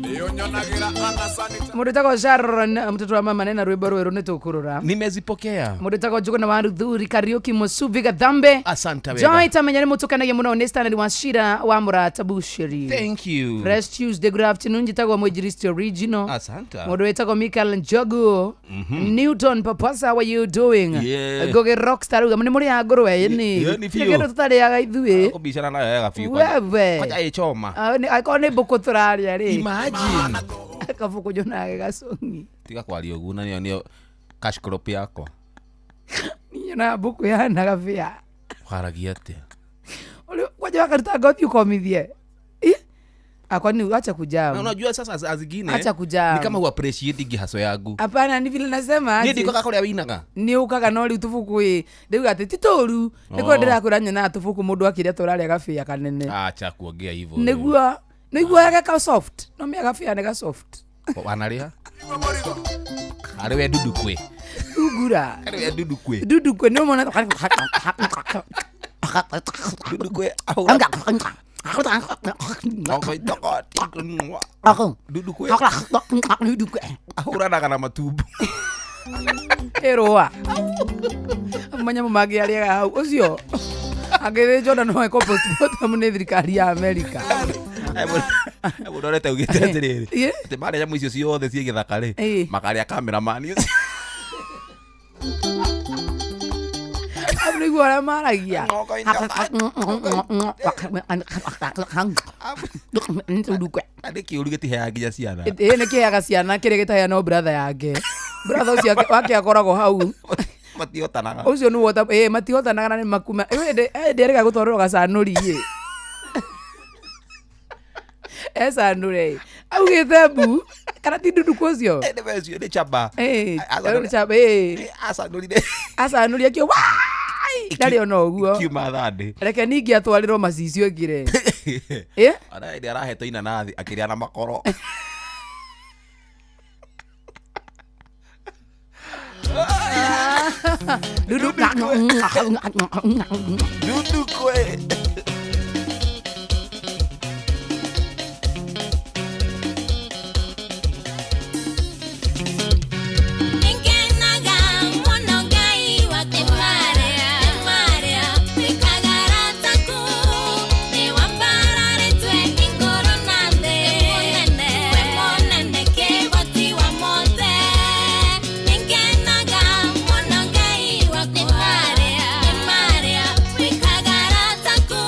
Nĩyo nyonagĩra ana sanitary
Mũndũ wĩtagwo Sharon mtoto wa mama nena rwĩmbo rwerũ nĩ tũkũrora.
Nimezipokea.
Mũndũ wĩtagwo Njũgũna wa Ruthuri Kariuki Musuvi Gathambe.
Asante wega.
Joy tamenya nĩ mũtũkenagia mũno nĩ Stanley Wachira wa Mũrata Bushiri.
Thank you.
Fresh Tuesday good afternoon njĩtagwo Mwinjilisti Original.
Asante.
Mũndũ wĩtagwo Michael Njogu. Newton Papasa how are you doing?
Yeah.
Ngugi Rockstar uga nĩ mũrĩaga ngũrwe ĩni.
Yeah, nĩ biũ.
Nĩ kĩndũ tũtarĩaga ithuĩ.
Kũbicana nayo wega biũ.
Wewe.
Kwanja ĩchoma.
Angĩkorwo nĩ mbũkũ tũrarĩa rĩ.
Imagine.
Kabũkũ nyonaga gacũngi.
Tiga kwaria ũguo na nĩyo nĩyo cash crop yakwa.
Nyonaga mbũkũ ĩhana gabĩa.
Waragia atĩa?
Ũrĩa kwanja wakaruta ngothi ũkomithie. Kwani acha
Na
kujam.
unajua sasa saa zingine
Acha kujam.
ni kama huappreciate haso yangu.
Hapana, ni vile nasema
Niĩ
aje.
ndikoga kũrĩa winaga.
Nä å kaga no rä u tå buku ä ndäuga atä ti tå ru nä
Oh.
kå ndä rakwä ra nyonaga tå buku må ndå akä rä a tå rarä a gabĩa kanene.
Acha kuongea hivyo.
Nĩguo nĩguo geka soft no mä gabĩa nĩ ga soft.
Wanarĩha? Arĩ we dudu kwĩ.
Thungura.
Arĩ we dudu kwĩ.
Dudu kwä nä å mona.
Dudu kwĩ ahũra. Dudu kwĩ ahũranaga na matumbo.
Ä rũa manyamå mangä arĩaga hau å cio angä thä njwo na no ekwo postmortem nä thirikari ya Amerika.
Mũndũ arete augĩte atĩrĩrĩ
Ĩ?
atĩ marĩa nyamũ icio ciothe ciĩ gĩthaka rĩ
Ĩ.
makarĩa cameraman ũcio.
Au nĩguo arĩa maragia.
Na nĩ kĩũru gĩtiheaga nginya ciana.
Ä nä kä heaga ciana kä rä a gä taheana no brother yake, brother å cio wake akoragwo hau.
Matihotanaga.
Å cio nä matihotanaga na nä makuma ndä arä gå twarwo gacanå ri ä ecanå re augä te mbu kana ti ndunduku å cio.
Nĩ wecio nĩ chamba. Acanũrire.
Acanå ri akio ndarä ona å guo.
Kiuma thandĩ.
Reke ningä atwarä rwo macicio ä re ä.
Ona hĩndĩ arahetwo inanathi akĩrĩa na makoro.
Dudu.
Dudu kwe.
Nĩngenaga mũno Ngai wakwa nĩ marĩa wĩkaga taku nĩwambararĩtwe igũrũ na thĩ we mũnene kĩhoti wa mothe. Nĩngenaga mũno Ngai wakwa nĩ marĩa wĩkaga taku.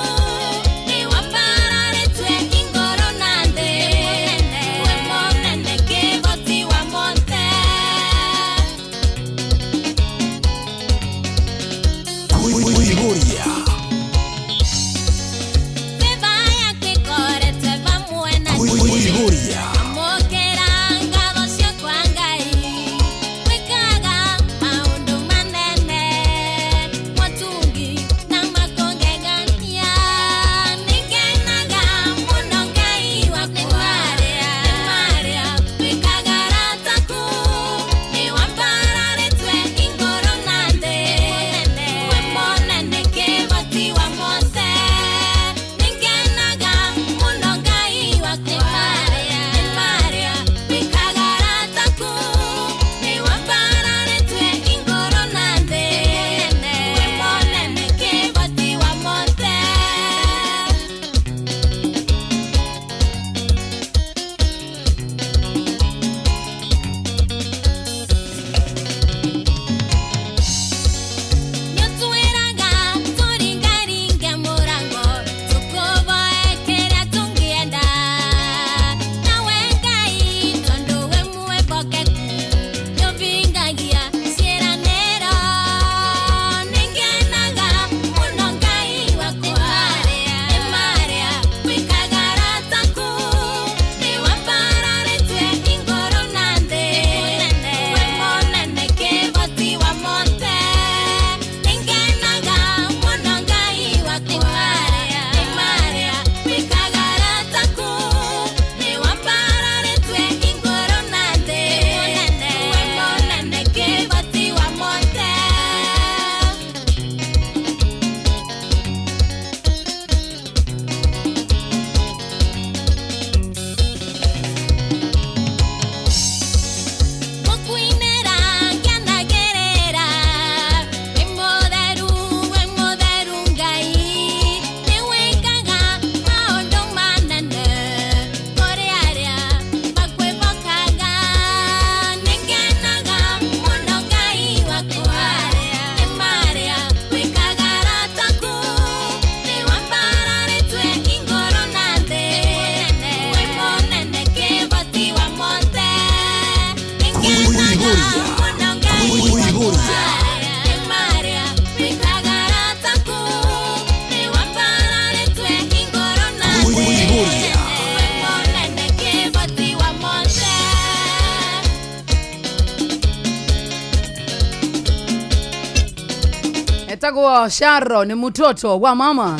Etagwo Sharon mutoto wa mama.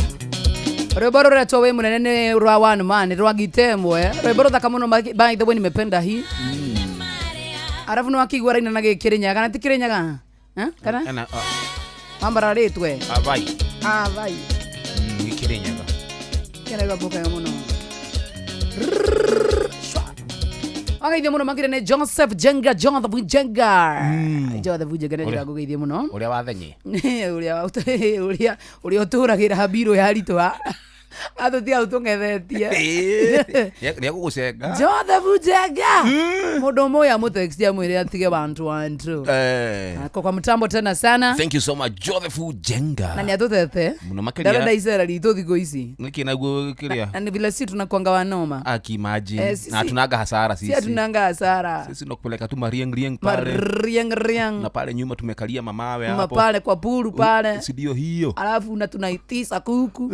Rwimbo ruretwo wi munene ni rwa one man rwa gitemwe. Rwimbo ruthaka muno by the way nimependa hii. Arafu ni wakigwa raina na gikirinyaga kana ti kirinyaga? Eh? Kana?
Ena
Mambararĩtwe.
Avai.
Ah, vai.
Gikirinyaga.
Kena rwimbo kayo muno. Wagaithio muno makire ni Joseph Jenga, Joseph Jenga. Joseph Jenga nĩ ndĩragũgeithia mũno.
Uria wathenye.
Uria uria uria ũtũragĩra mbirũ ya ritwa. Atũtia ũtũng'ethetie.
Nĩ egũgũcenga.
Joseph Jenga. Mũndũ ũmwe amũtext amwĩre atige one two one two.
Eh.
Ako kwa mtambo tena sana.
Thank you so much Joseph Jenga.
Na nĩ atũtete.
Muno makĩria.
Ndarenda icera ritũ thikũ ici.
Nĩkĩ naguo kĩrĩa?
Na ni vile si tunakuanga wanoma.
Aki imagine.
Eh, sisi-
Na tunanga hasara sisi.
Si hatunanga hasara.
Sisi tunakupeleka tu marieng rieng pale.
Marieng rieng.
Na pale nyuma tumekalia mamawe hapo.
Mapale kwa puru pale.
Si ndio hiyo?
Alafu na tunaitisa kuku.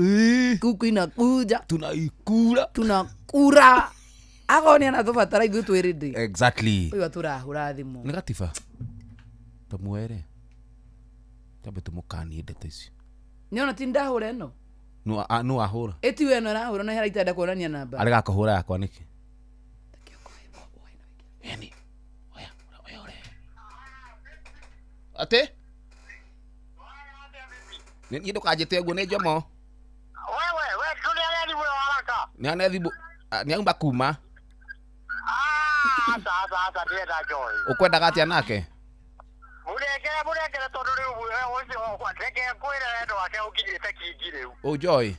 Kuku inakuja.
Tunaikula.
Tunakura. Ako ni anatũbatara ithuĩ twĩ ready.
Exactly.
Ũyũ atũrahũra thimũ.
Nĩ gatiba. Tũmwere. Tambe tũmũkanie ndeto icio.
Nĩona ti ndahũra ĩno.
No ahũra.
Ĩtiwe ĩno ĩrahũra na hera itenda kuonania namba.
Arega kũhũra yakwa nĩkĩ? Atĩ? Niĩ ndũkanjĩte ũguo nĩ Njomo. Nĩ ane thimũ. Nĩ auma kuma. Ũkwendaga atĩa nake?
Mũrengere tondũ rĩu ũcio reke ngwĩre wendo wake ũkinyĩte kingi rĩu.
Ũ Joy.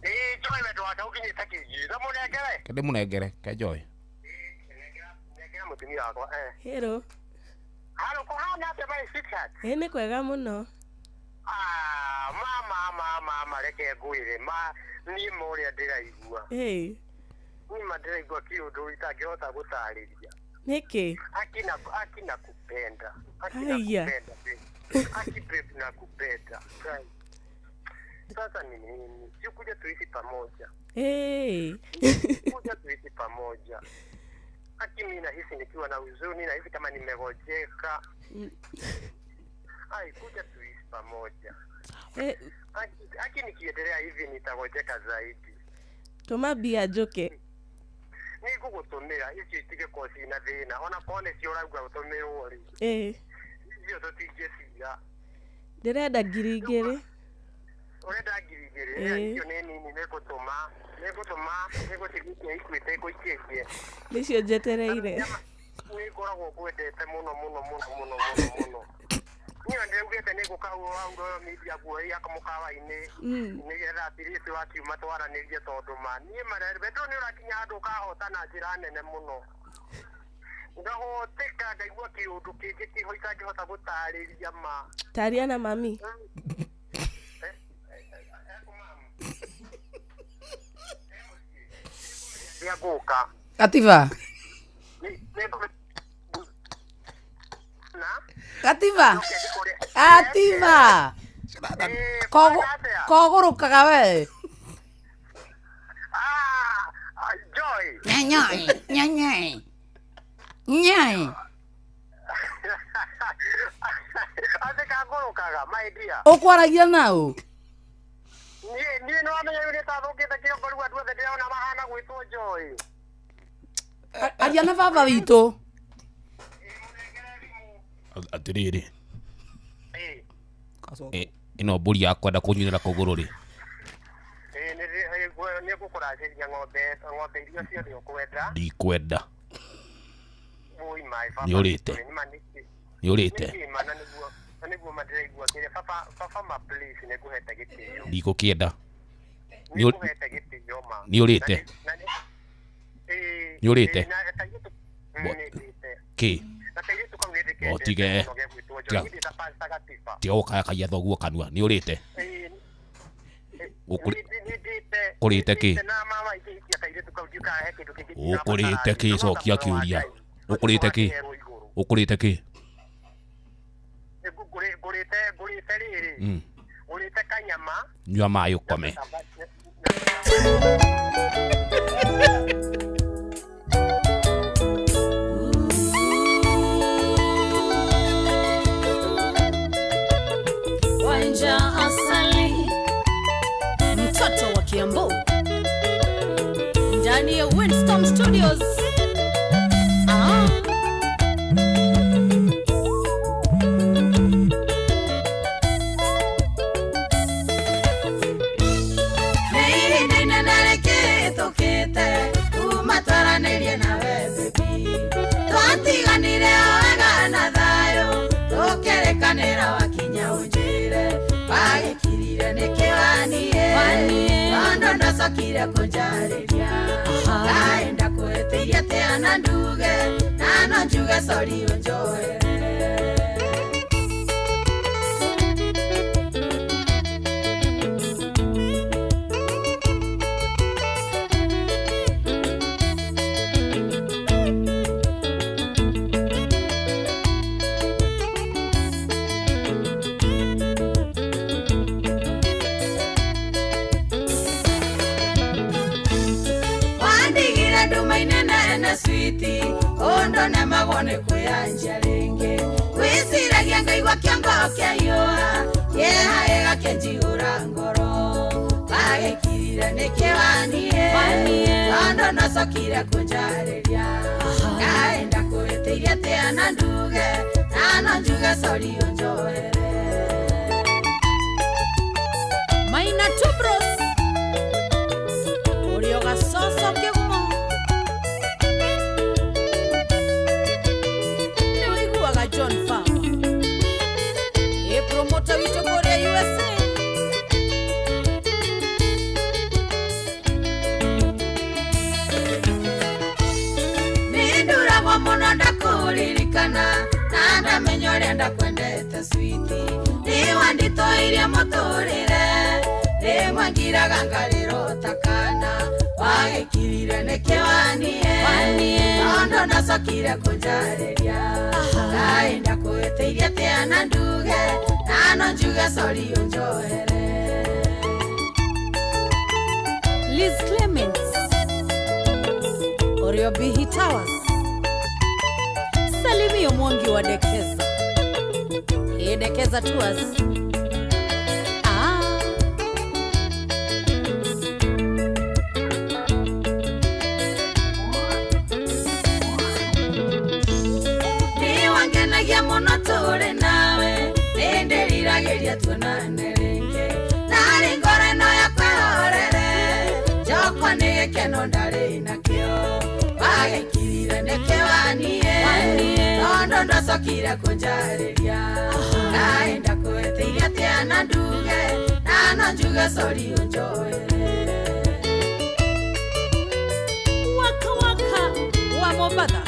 Ĩĩ Joy wendo wake ũkinyĩte kingi. Ta mũnengere.
Ke ndĩmũnengere ke Joy.
Nengera mũtumia wakwa. Eh.
Hello.
Halo, kũhana atĩa my sweetheart?
Ĩ nĩ kwega mũno.
Ah, mama mama mama reke ngwĩre ma niĩ ma ũrĩa ndĩraigua.
Ĩ.
Niĩ ma ndĩraigua kĩũndũ itangĩhota gũtarĩria.
Nĩkĩ?
Aki nakupenda. Aki
Haya.
nakupenda babe. Aki babe nakupenda. Right. Sasa ni nini? Si kuja tuishi pamoja.
Ĩ.
Kuja tuishi pamoja. Aki mimi nahisi nikiwa na huzuni, nahisi kama nimegojeka. Ai, kuja tuishi pamoja. Aki nikiendelea hivi nitagojeka zaidi.
Tũma mbia njũke.
Nĩngũgũtũmĩra icio itigĩkorwo ciĩna thĩna ona korwo nĩcio ũrauga ũtũmĩrwo rĩ.
Ĩ.
Icio tũtingĩciga.
Ndĩrenda 2,000.
Ũrenda 2,000?
Ĩ.
Icio nĩ nini nĩngũtũma nĩngũtigithia Equity ngũikĩtie.
Nĩcio njetereire.
Nĩngoragwo ngwendete mũno mũno mũno mũno mũno mũno. Niĩ ndĩraugĩte nĩngũka hau Royal Media kuoya mũkawa-inĩ nĩgetha at least wakiuma twaranĩrie tondũ ma niĩ wendo nĩ ũrakinya handũ ũkahota na njĩra nene mũno. Ngahoteka ngaigua kĩũndũ kĩngĩ kĩho itangĩhota gũtarĩria ma.
Taria na mami.
Nĩngũka.
Katiba. Katiba. Katiba. Kogũrũkaga we.
Joy.
Nyanyai, nyanyai. Nyai.
Atĩ kangũrũkaga my dear.
Ũkwaragia nao?
Niĩ nĩ wamenya rĩu nĩtathũkĩte kĩongo rĩu andũ othe ndĩrona mahana gwĩtwo Joy.
Aria na baba witũ.
Atĩrĩrĩ. Ĩno mbũri yakwenda kũnyuĩra kũgũrũ rĩ.
Nĩngũkũracĩria ng'ombe iria ciothe ũkwenda.
Ndikwenda.
Woi my baba.
Nĩũrĩte. Nĩũrĩte.
Nĩguo ma ndĩraigua kĩrĩa baba ma please nĩngũhete gĩtĩo.
Ndikũkĩenda.
Nĩngũhete gĩtĩo ma.
Nĩũrĩte. Nĩũrĩte. Kĩ? Otige. Tiga gũkayakaia thoguo kanua. Nĩũrĩte. Ũkũrĩte kĩ? Ũkũrĩte kĩ? Cokia kĩũria. Ũkũrĩte kĩ? Ũkũrĩte kĩ?
Ngũrĩte rĩrĩ. Ngũrĩte kanyama.
Nyua maĩ ũkome.
Studios. Ah.
Nĩ ihinda inene rĩkĩhĩtũkĩte kuma twaranĩrie nawe baby. Twatiganire o wega na thayũ, tũkĩrĩkanĩra wakinya ũnjĩre wagĩkirire nĩkĩ waniĩ, tondũ ndacokire kũnjarĩria. Kaĩ ndakwĩhĩtĩirie atĩa na nduge, na no njuge sorry ũnjohere. Wandigire nduma-inĩ nene switi, ũndũ nemagwo nĩ kwĩyanjia rĩngĩ. Wĩciragia ngaigua kĩongo kĩahiũha, kĩeha gĩgakĩnjihũra ngoro. Wagĩkirire nĩkĩ waniĩ, tondũ ndacokire kũnjarĩria. Kaĩ ndakwĩhĩtĩirie atĩa na nduge, na no njuge sorry ũnjohere.
Maina Tubros. Ũrĩoga coco kĩgumo. Nĩ ũiguaga John Farmer. Ĩ promoter witũ kũrĩa USA.
Nĩnduragwo mũno ndakũririkana, na ndamenya ũrĩa ndakwendete switi. Nĩwanditũirie mũtũrĩre, rĩmwe ngiraga ngarĩrwo ta kana. Wagĩkirire nĩkĩ waniĩ, tondũ ndacokire kũnjarĩria. Kaĩ ndakwĩhĩtĩirie atĩa na nduge, na no njuge sorry ũnjohere.
Liz Clements. Oriobihi Towers. Salimio Mwangi wa Dekeza. Hii Dekeza Tours. Ah.
Nĩwangenagia mũno tũrĩ nawe, nĩndĩriragĩria tuonane rĩngĩ. Narĩ ngoro ĩno yakwa ĩhorere, njokwo nĩ gĩkeno ndarĩ nakĩo. Wagĩkirire nĩkĩ waniĩ, tondũ ndacokire kũnjarĩria. Kaĩ ndakwĩhĩtĩirie atĩa na nduge, na no njuge sorry ũnjohere.
Waka waka wa Mombatha.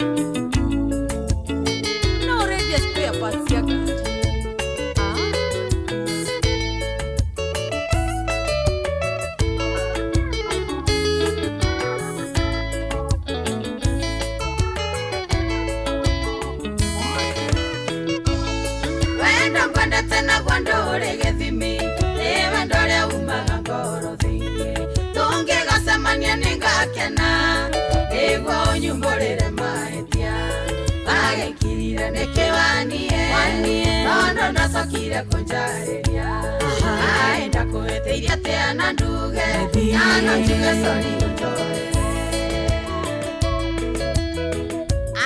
No radio spare parts ya gari. Ah.
Wendo ngwendete naguo ndũrĩ gĩthimi, nĩ wendo ũrĩa umaga ngoro thĩinĩ. Tũngĩgacemania nĩngakena, nĩguo ũnyumbũrĩre mahĩtia. Wagĩkirire nĩkĩ waniĩ, tondũ ndacokire kũnjarĩria. Kaĩ ndakwĩhĩtĩirie atĩa na nduge, na no njuge sorry ũnjohere.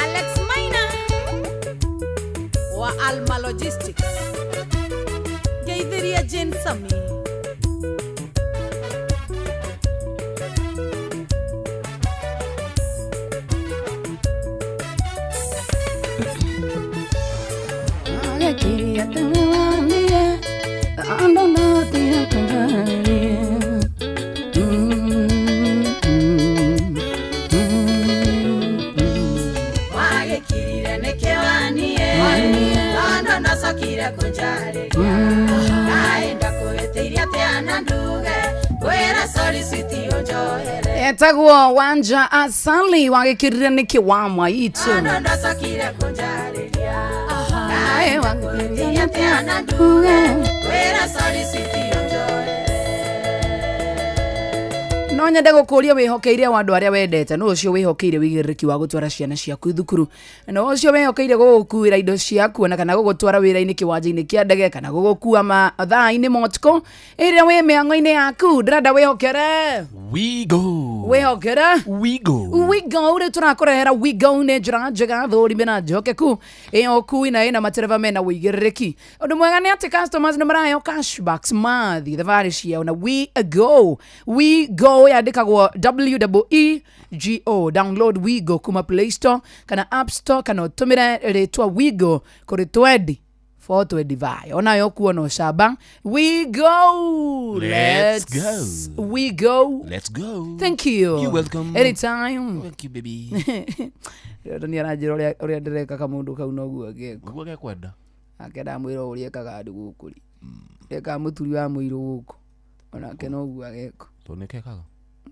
Alex Maina wa Alma Logistics. Ngeithiria Jane Sami.
Wagĩkirire atĩa waniĩ, tondũ ndacokire kũnjarĩria.
Wagĩkirire nĩkĩ waniĩ, tondũ ndacokire kũnjarĩria. Kaĩ ndakwĩhĩtĩirie atĩa na nduge, ngwĩre sorry switi ũnjohere.
Etagwo Wanja Asali wagĩkirire nĩkĩ wa mwaitu.
Tondũ ndacokire kũnjarĩria.
Kaĩ
Kaĩ
wagĩkirire
ndakwĩhĩtĩirie atĩa na nduge, ngwĩre sorry switi ũnjohere.
No No nyende gũkũria wĩhokeire wa andũ arĩa wendete no ũcio wĩhokeire wĩigĩrĩrĩki wa gũtwara ciana ciaku thukuru no ũcio wĩhokeire gũgũkuĩra indo ciaku ona kana gũgũtwara wĩra-inĩ kĩwanja-inĩ kĩa ndege kana gũgũkua mathaa-inĩ ma ũtukũ ĩrĩa wĩ mĩhang'o-inĩ yaku ndĩrenda wĩhokere
We go.
wĩhokere
We go.
wigo rĩu tũrakũrehera wigo nĩ njĩra njega thũrime na njokeku ĩyo ũkui na ĩna matereba mena wĩigĩrĩrĩki ũndũ mwega nĩ atĩ customers nĩ maraheo cashbacks mathiĩ thabarĩ ciao na we go we go yandĩkagwo w e g o download wigo kuma play store kana app store kana ũtũmĩre rĩtwa wigo kũrĩ 20 425 onayo kuona ũcamba we go
Let's go.
we go
Let's go.
Thank you.
You're welcome.
Anytime.
Thank you, baby.
Rĩo nĩ aranjĩra ũrĩa ndĩreka kamũndũ kau noguo ngeka.
Ũguo gekwenda.
Nake ndamwĩra ũrĩa ekaga andũ gũkũ rĩ. Ekaga mũturi wa mũirũ gũkũ. Onake noguo ageka.
Tondũ nĩ kekaga.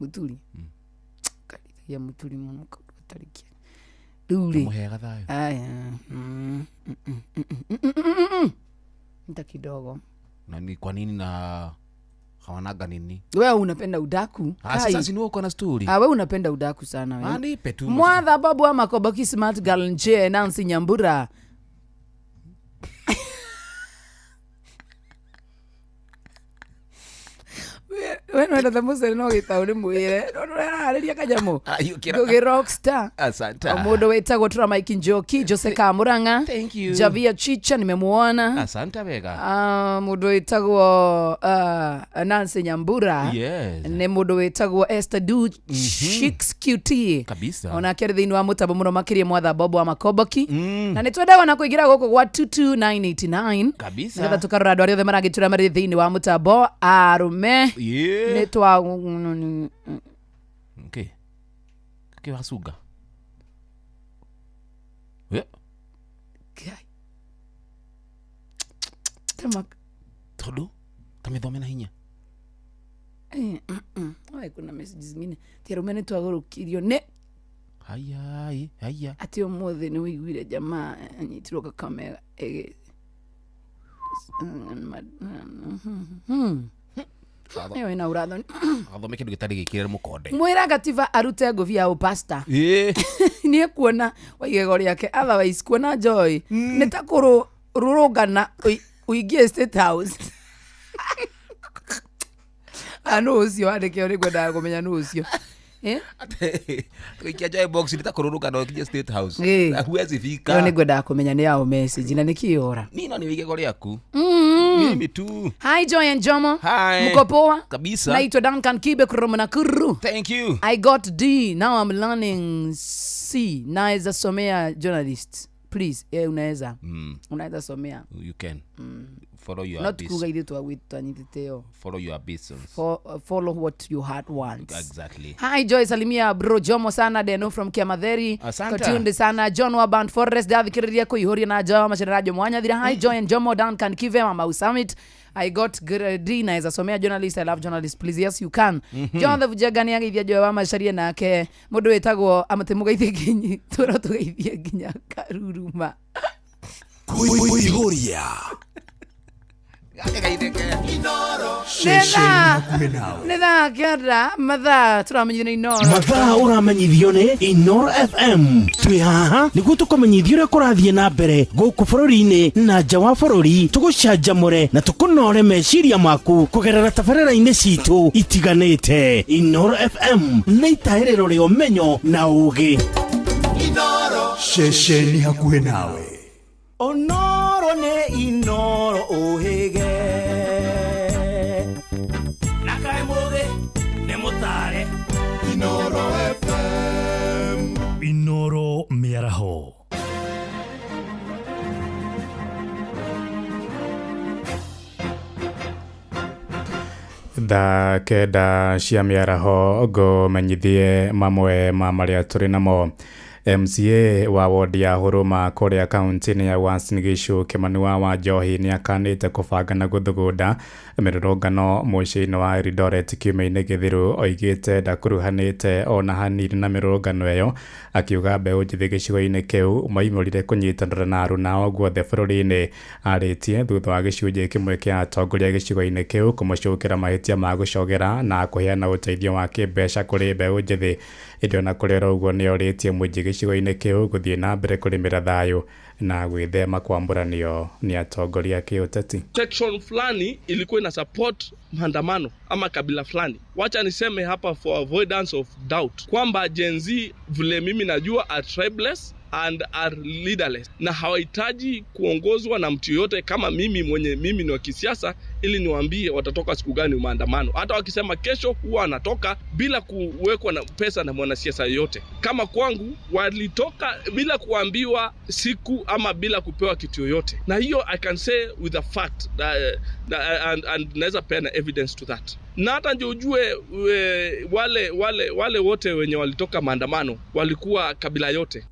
Mũturi. Karithagia mũturi mũno kaũndũ gatarĩ kĩega. Rĩu rĩ.
Mũheaga thayũ.
Aya. Nita kidogo.
Na ni kwa nini na hawananga nini?
Wewe unapenda udaku.
Ah, sasa si ni wewe uko na story.
Ah, wewe unapenda udaku sana wewe.
Ah, nipe tu.
Mwatha babu wa Makoboki smart girl nje Nancy Nyambura. We nwendete mũcere no gĩtaũ nĩ mwĩre no nĩũrararĩria kanyamũ Ngũgĩ rockstar.
Asante.
Mũndũ wĩtagwo Tura Mike Njoki Jose Kamurang'a.
Thank you.
Javia Chicha nimemuona.
Asante wega.
Mũndũ wĩtagwo Nancy Nyambura.
Yes.
Nĩ mũndũ wĩtagwo Esther Du Chicks QT.
Kabisa.
Onake arĩ thĩinĩ wa mũtambo mũno makĩria mwatha Bobo wa Makoboki. Na nĩ twendaga ona kũingĩra gũkũ gwa 22989.
Kabisa.
Nĩgetha tũkarora andũ arĩa othe maragĩtũra marĩ thĩinĩ wa mũtambo arũme.
Yeah.
Nĩ twa
Okay. Kĩ wacunga? Yeah.
Tama.
Tondũ ta mĩthome na hinya.
Oi, kuna message zingine ti arũme nĩ twagũrũkirio nĩ
Haya, haya.
atĩ ũmũthĩ nĩ wĩiguire jamaa anyitirwo kakamera ĩgĩ ĩyo ĩna ũrathoni
Athome kĩndũ gĩtarĩ gĩkĩre mũkonde.
mwĩra gatiba arute ngũbia ya ũpasta
Ĩĩ.
nĩ ekuona wa igego rĩake otherwise kuona joy nĩ ta kũrũrũngana ũingie state house Ah, nũ ũcio wandĩke nĩ ngwendaga kũmenya nũ ũcio. Eh?
Gũikia joy box nĩ ta kũrũrũngana ũkinye state house.
Ĩĩ.
Na huwezi fika.
Ĩyo nĩ ngwendaga kũmenya nĩ yaũ message na nĩkĩ yora.
Niĩ no nĩ igego rĩaku. Mimi tu.
Hi Joy and Jomo.
Hi.
Mko poa?
Kabisa.
Naitwa Duncan Kibe kutoka Nakuru.
Thank you.
I got D. Now I'm learning C. Naweza somea journalist. Please, eh, unaweza. Unaweza somea.
You can. Follow your
Not
ambition.
kuga ithuĩ twanyitĩte ĩyo.
Follow your ambitions.
Follow what your heart wants.
Exactly.
Hi Joy, salimia bro Jomo sana Deno from Kiamatheri.
Asante.
Kotunde sana John wa Band Forest ndathikĩrĩria kũihũria na Jomo macerera Jomo Wanyathira. Hi Joy and Jomo Duncan Kive Mama Summit. I got grade D naweza somea journalist. I love journalist. Please, yes you can. Jothe Bujanga nĩ ageithia Joy wa Macaria nake mũndũ wĩtagwo amate mũgeithie nginyi tũrwo tũgeithie nginya Karuruma.
Kuihuria.
Nĩ thaa kenda mathaa tũramenyithio nĩ Inoro.
Mathaa ũramenyithio nĩ Inoro FM. Twĩ haha nĩguo tũkũmenyithia ũrĩa kũrathiĩ na mbere gũkũ bũrũri-inĩ na nja wa bũrũri, tũgũcanjamũre na tũkũnore meciria maku kũgerera tabarĩra-inĩ citũ itiganĩte. Inoro FM nĩ itahĩrĩro rĩa ũmenyo na ũũgĩ.
Ceceni hakuhĩ nawe.
Onoro nĩ Inoro ũhĩge na kaĩ mũthĩ nĩ mũtare.
Inoro FM.
Inoro mĩaraho.
Thaa kenda cia mĩaraho ngũmenyithie mamwe ma marĩa tũrĩ namo. MCA wa wodi ya Huruma kũrĩa kaunti-inĩ ya Uasin Gishu Kimani wa Wanjohi nĩ akanĩte kũbanga na gũthugunda mĩrũrũngano mũciĩ-inĩ wa Eldoret kiumia-inĩ gĩthiru. Oigĩte ndakuruhanĩte ona hanini na mĩrũrũngano ĩyo, akiuga mbeũ njĩthĩ gĩcigo-inĩ kĩu moimĩrire kũnyitanĩra na aruna guothe bũrũri-inĩ. Arĩtie thutha wa gĩcunjĩ kĩmwe kĩa atongoria gĩcigo-inĩ kĩu kũmũcukĩra mahĩtia ma gũcogera na kũheana ũteithio wa kĩmbeca kũrĩ mbeũ njĩthĩ. Ĩndĩ ona kũrĩ oro ũguo nĩorĩtie mũingĩ gĩcigo-inĩ kĩu gũthiĩ na mbere kũrĩmĩra thayũ na gwĩthema kwambũranio nĩ atongoria a kĩũteti.
Section fulani ilikuwa ina support maandamano ama kabila fulani. Wacha niseme hapa for avoidance of doubt kwamba Gen Z vile mimi najua are tribeless and are leaderless, na hawahitaji kuongozwa na mtu yoyote kama mimi mwenye mimi ni wa kisiasa ili niwaambie watatoka siku gani maandamano. Hata wakisema kesho, huwa wanatoka bila kuwekwa na pesa na mwanasiasa yoyote. Kama kwangu walitoka bila kuambiwa siku ama bila kupewa kitu yoyote, na hiyo I can say with a fact that, and naweza peana evidence to that. Na hata ndio ujue wale wote wenye walitoka maandamano walikuwa kabila yote.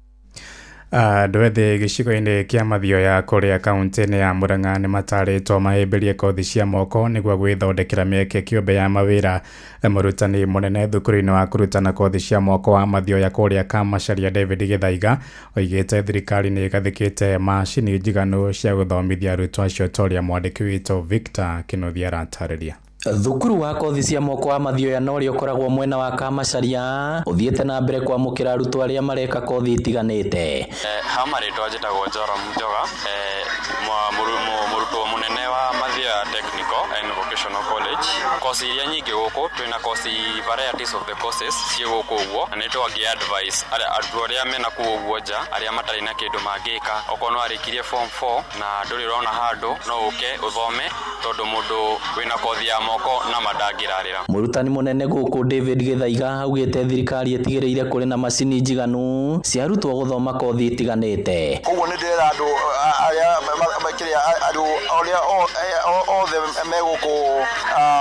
Andũ ethĩ gĩcigo-inĩ kĩa Mathioya kũrĩa kaunti-inĩ ya Murang'a nĩ matarĩtwo mahĩmbĩrie kothi cia moko nĩguo gwĩthondekera mĩeke kĩũmbe ya mawĩra. Mũrutani mũnene thukuru-inĩ wa kũrutana kothi cia moko wa Mathioya kũrĩa Kamacharia David Gĩthaiga oigĩte thirikari nĩ ĩgathĩkĩte macini njiganu cia gũthomithia arutwo acio ta ũrĩa mwandĩki witũ Victor Kĩnuthia aratarĩria.
Thukuru wa kothi cia moko wa Mathioya na ũrĩa ũkoragwo mwena wa Kamacharia ũthiĩte na mbere kwamũkĩra arutwo arĩa mareka kothi itiganĩte.
Ha marĩtwa njĩtagwo Joram Njoga, mũrutwo mũnene wa Mathioya Technical and Vocational College. Kosi iria nyingĩ gũkũ twĩna kosi, varieties of the courses ciĩ gũkũ ũguo, na nĩ twangĩ advice arutwo arĩa mena kũu ũguo nja, arĩa matarĩ na kĩndũ mangĩka. Okorwo nĩ warĩkirie form 4 na ndũrĩ ũrona handũ, no ũke ũthome, tondũ mũndũ wĩna kothi ya moko na mandangĩrarĩra.
Mũrutani mũnene gũkũ David Gĩthaiga augĩte thirikari ĩtigĩrĩire kũrĩ na macini njiganu cia arutwo gũthoma kothi itiganĩte.
Koguo nĩ ndĩrera andũ arĩa kĩrĩa andũ arĩa othe me gũkũ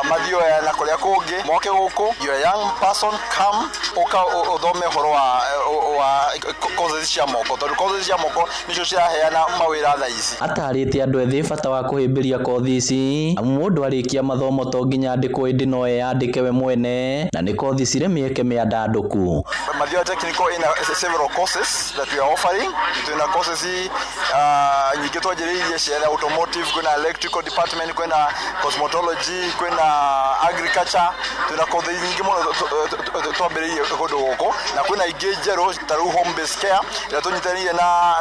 Mathioya na kũrĩa kũngĩ moke gũkũ. You're a young person, come ũka ũthome ũhoro wa courses cia moko, tondũ courses cia moko nĩcio ciraheana mawĩra thaa ici.
Atarĩte andũ ethĩ bata wa kũhĩmbĩria kothi ici, amu mũndũ arĩkia mathomo to nginya andĩkwo ĩndĩ no eyandĩke we mwene, na nĩ kothi cirĩ mĩeke mĩandandũku.
Mathioya Technical ina several courses that we are offering. Twina courses nyingĩ twanjĩrĩirie cia automotive, kwĩna electrical department, kwĩna cosmetology, kwĩna agriculture. Twina kothi nyingĩ mũno twambĩrĩirie kũndũ gũkũ, na kwĩna ingĩ njerũ ta rĩu home based care ĩrĩa tũnyitanĩire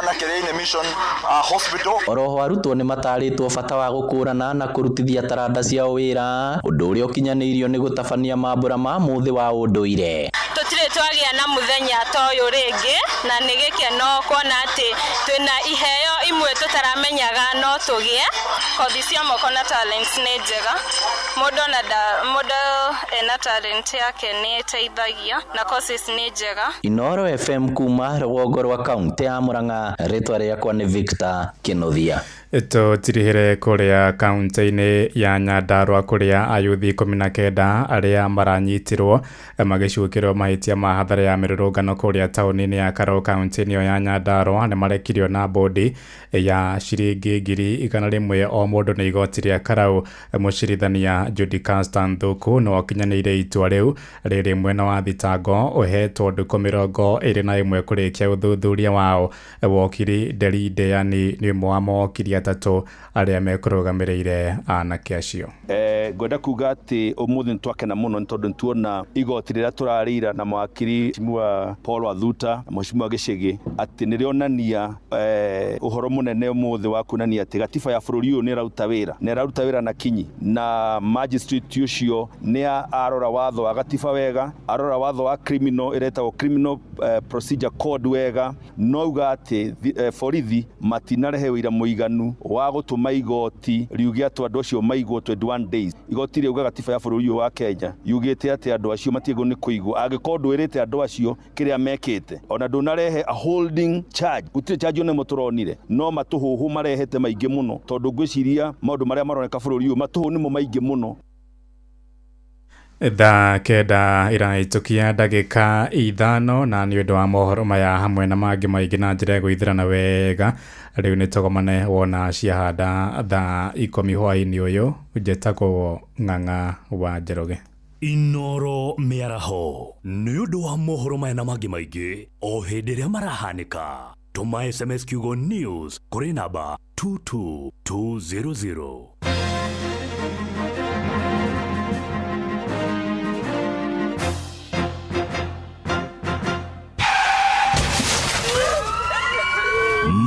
na Kĩrĩainĩ Mission Hospital.
Oroho arutwo nĩ matarĩtwo bata wa gũkũrana na kũrutithia taranda ciao wĩra, ũndũ ũrĩa ũkinyanĩirio nĩ gũtabania mambũra ma mũthĩ wa ũndũire.
Tũtirĩ twagĩa na mũthenya ta ũyũ rĩngĩ, na nĩ gĩkeno kuona atĩ twĩna iheo imwe tũtaramenyaga no tũgĩe. Kothi cia moko na talents nĩ njega. Mũndũ ona mũndũ ena talent yake nĩ ĩteithagia, na courses nĩ njega.
Inoro FM kuma rũgongo rwa kaunti ya Murang'a, rĩtwa rĩakwa nĩ Victor Kĩnuthia.
Tũtirihĩre kũrĩa kaunti-inĩ ya Nyandarua kũrĩa ayuthi 19 arĩa maranyitirwo magĩcukĩrwo mahĩtia ma hathara ya mĩrũrũngano kũrĩa taũni-inĩ ya Karau kaunti-inĩ ĩyo ya Nyandarua nĩ marekirio na bodi ya ciringi 100,000 o mũndũ nĩ igoti rĩa Karau. Mũcirithania Judy Castan Thuku nĩwe ũkinyanĩire itua rĩu rĩrĩ mwena wa thitango ũhetwo ndukũ 21 kũrĩkia ũthuthuria wao. Wokiri Nderi Ndeani nĩ ũmwe wa mawokiri atatũ arĩa mekũrũgamĩrĩire anake acio.
Ngwenda kuga atĩ ũmũthĩ nĩ twakena mũno nĩ tondũ nĩtuona igoti rĩrĩa tũrarĩira na mawakiri Mheshimiwa Paul Wathuta na Mheshimiwa Gĩchĩgĩ atĩ nĩ rĩonania ũhoro mũnene ũmũthĩ wa kuonania atĩ gatiba ya bũrũri ũyũ nĩ ĩraruta wĩra na ĩraruta wĩra na kinyi, na magistrate ũcio nĩ arora watho wa gatiba wega, arora watho wa criminal ĩretagwo criminal procedure code wega, no auga atĩ borithi matinarehe ũira mũiganu wa gũtũma igoti riuge atĩ andũ acio maigwo 21 days. Igoti rĩuga gatiba ya bũrũri ũyũ wa Kenya yugĩte atĩ andũ acio matiagĩrĩirwo nĩ kũigwo angĩkorwo ndwĩrĩte andũ acio kĩrĩa mekĩte, ona ndũnarehe a holding charge. Gũtirĩ charge ona ĩmwe tũronire, no matũhũhũ marehete maingĩ mũno, tondũ ngwĩciria maũndũ marĩa maroneka bũrũri ũyũ matũhũ nĩmo maingĩ mũno.
Thaa 9 ĩrahĩtũkia ndagĩka 5, na nĩ ũndũ wa mohoro maya hamwe na mangĩ maingĩ na njĩra ya gwĩthĩrana wega, rĩu nĩ tũgomane wona ciahanda thaa 10 hwaĩ-inĩ ũyũ. Njetagwo Ng'ang'a wa Njoroge.
Inoro mĩaraho nĩ ũndũ wa mohoro maya na mangĩ maingĩ o hĩndĩ ĩrĩa marahanĩka, tũma SMS kiugo news kũrĩ namba 22200.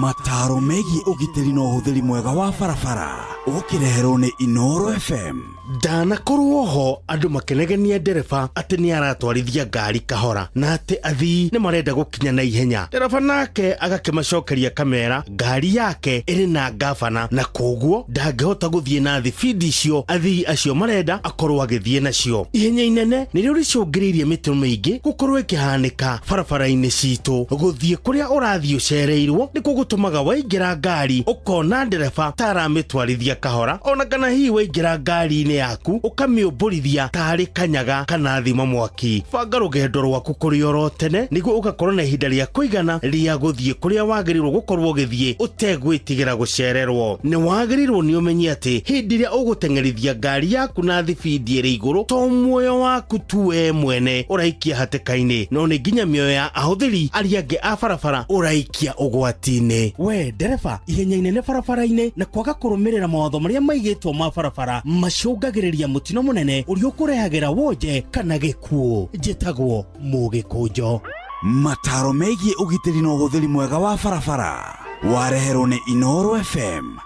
Mataro megiĩ ũgitĩri na ũhũthĩri mwega wa barabara ũkĩreherwo nĩ Inoro FM. Ndanakorwo ho andũ makenegenia ndereba atĩ nĩ aratwarithia ngari kahora na atĩ athii nĩ marenda gũkinya na ihenya. Ndereba nake agakĩmacokeria kamera ngari yake ĩrĩ na ngabana na koguo ndangĩhota gũthiĩ na thibindi icio athii acio marenda akorwo agĩthiĩ nacio. Ihenya inene nĩrĩo rĩcũngĩrĩirie mĩtino mĩingĩ gũkorwo ĩkĩhanĩka barabara-inĩ citũ. Gũthiĩ kũrĩa ũrathiĩ ũcereirwo nĩkuo gũtũmaga waingĩra ngari ũkona ndereba ta aramĩtwarithia kahora, ona kana hihi waingĩra ngari-inĩ yaku ũkamĩũmbũrithia tarĩ kanyaga kana thima mwaki. Banga rũgendo rwaku kũrĩ oro tene nĩguo ũgakorwo na ihinda rĩa kũigana rĩa gũthiĩ kũrĩa wagĩrĩirwo gũkorwo ũgĩthiĩ ũtegwĩtigĩra gũcererwo. Nĩ wagĩrĩirwo nĩ ũmenye atĩ hĩndĩ ĩrĩa ũgũteng'erithia ngari yaku na thibindi ĩrĩ igũrũ, to muoyo waku tu we mwene ũraikia hatĩka-inĩ, no nĩ nginya mĩoyo ya ahũthĩri arĩa angĩ a barabara ũraikia ũgwati-inĩ. We ndereba, ihenya inene barabara-inĩ na kwaga kũrũmĩrĩra mawatho marĩa maigĩtwo ma barabara macũngagĩrĩria mũtino mũnene ũrĩa ũkũrehagĩra wonje kana gĩkuũ. Njĩtagwo Mũgĩkũnjo.
Mataro megiĩ ũgitĩri na ũhũthĩri mwega wa barabara wareherwo nĩ Inoro FM.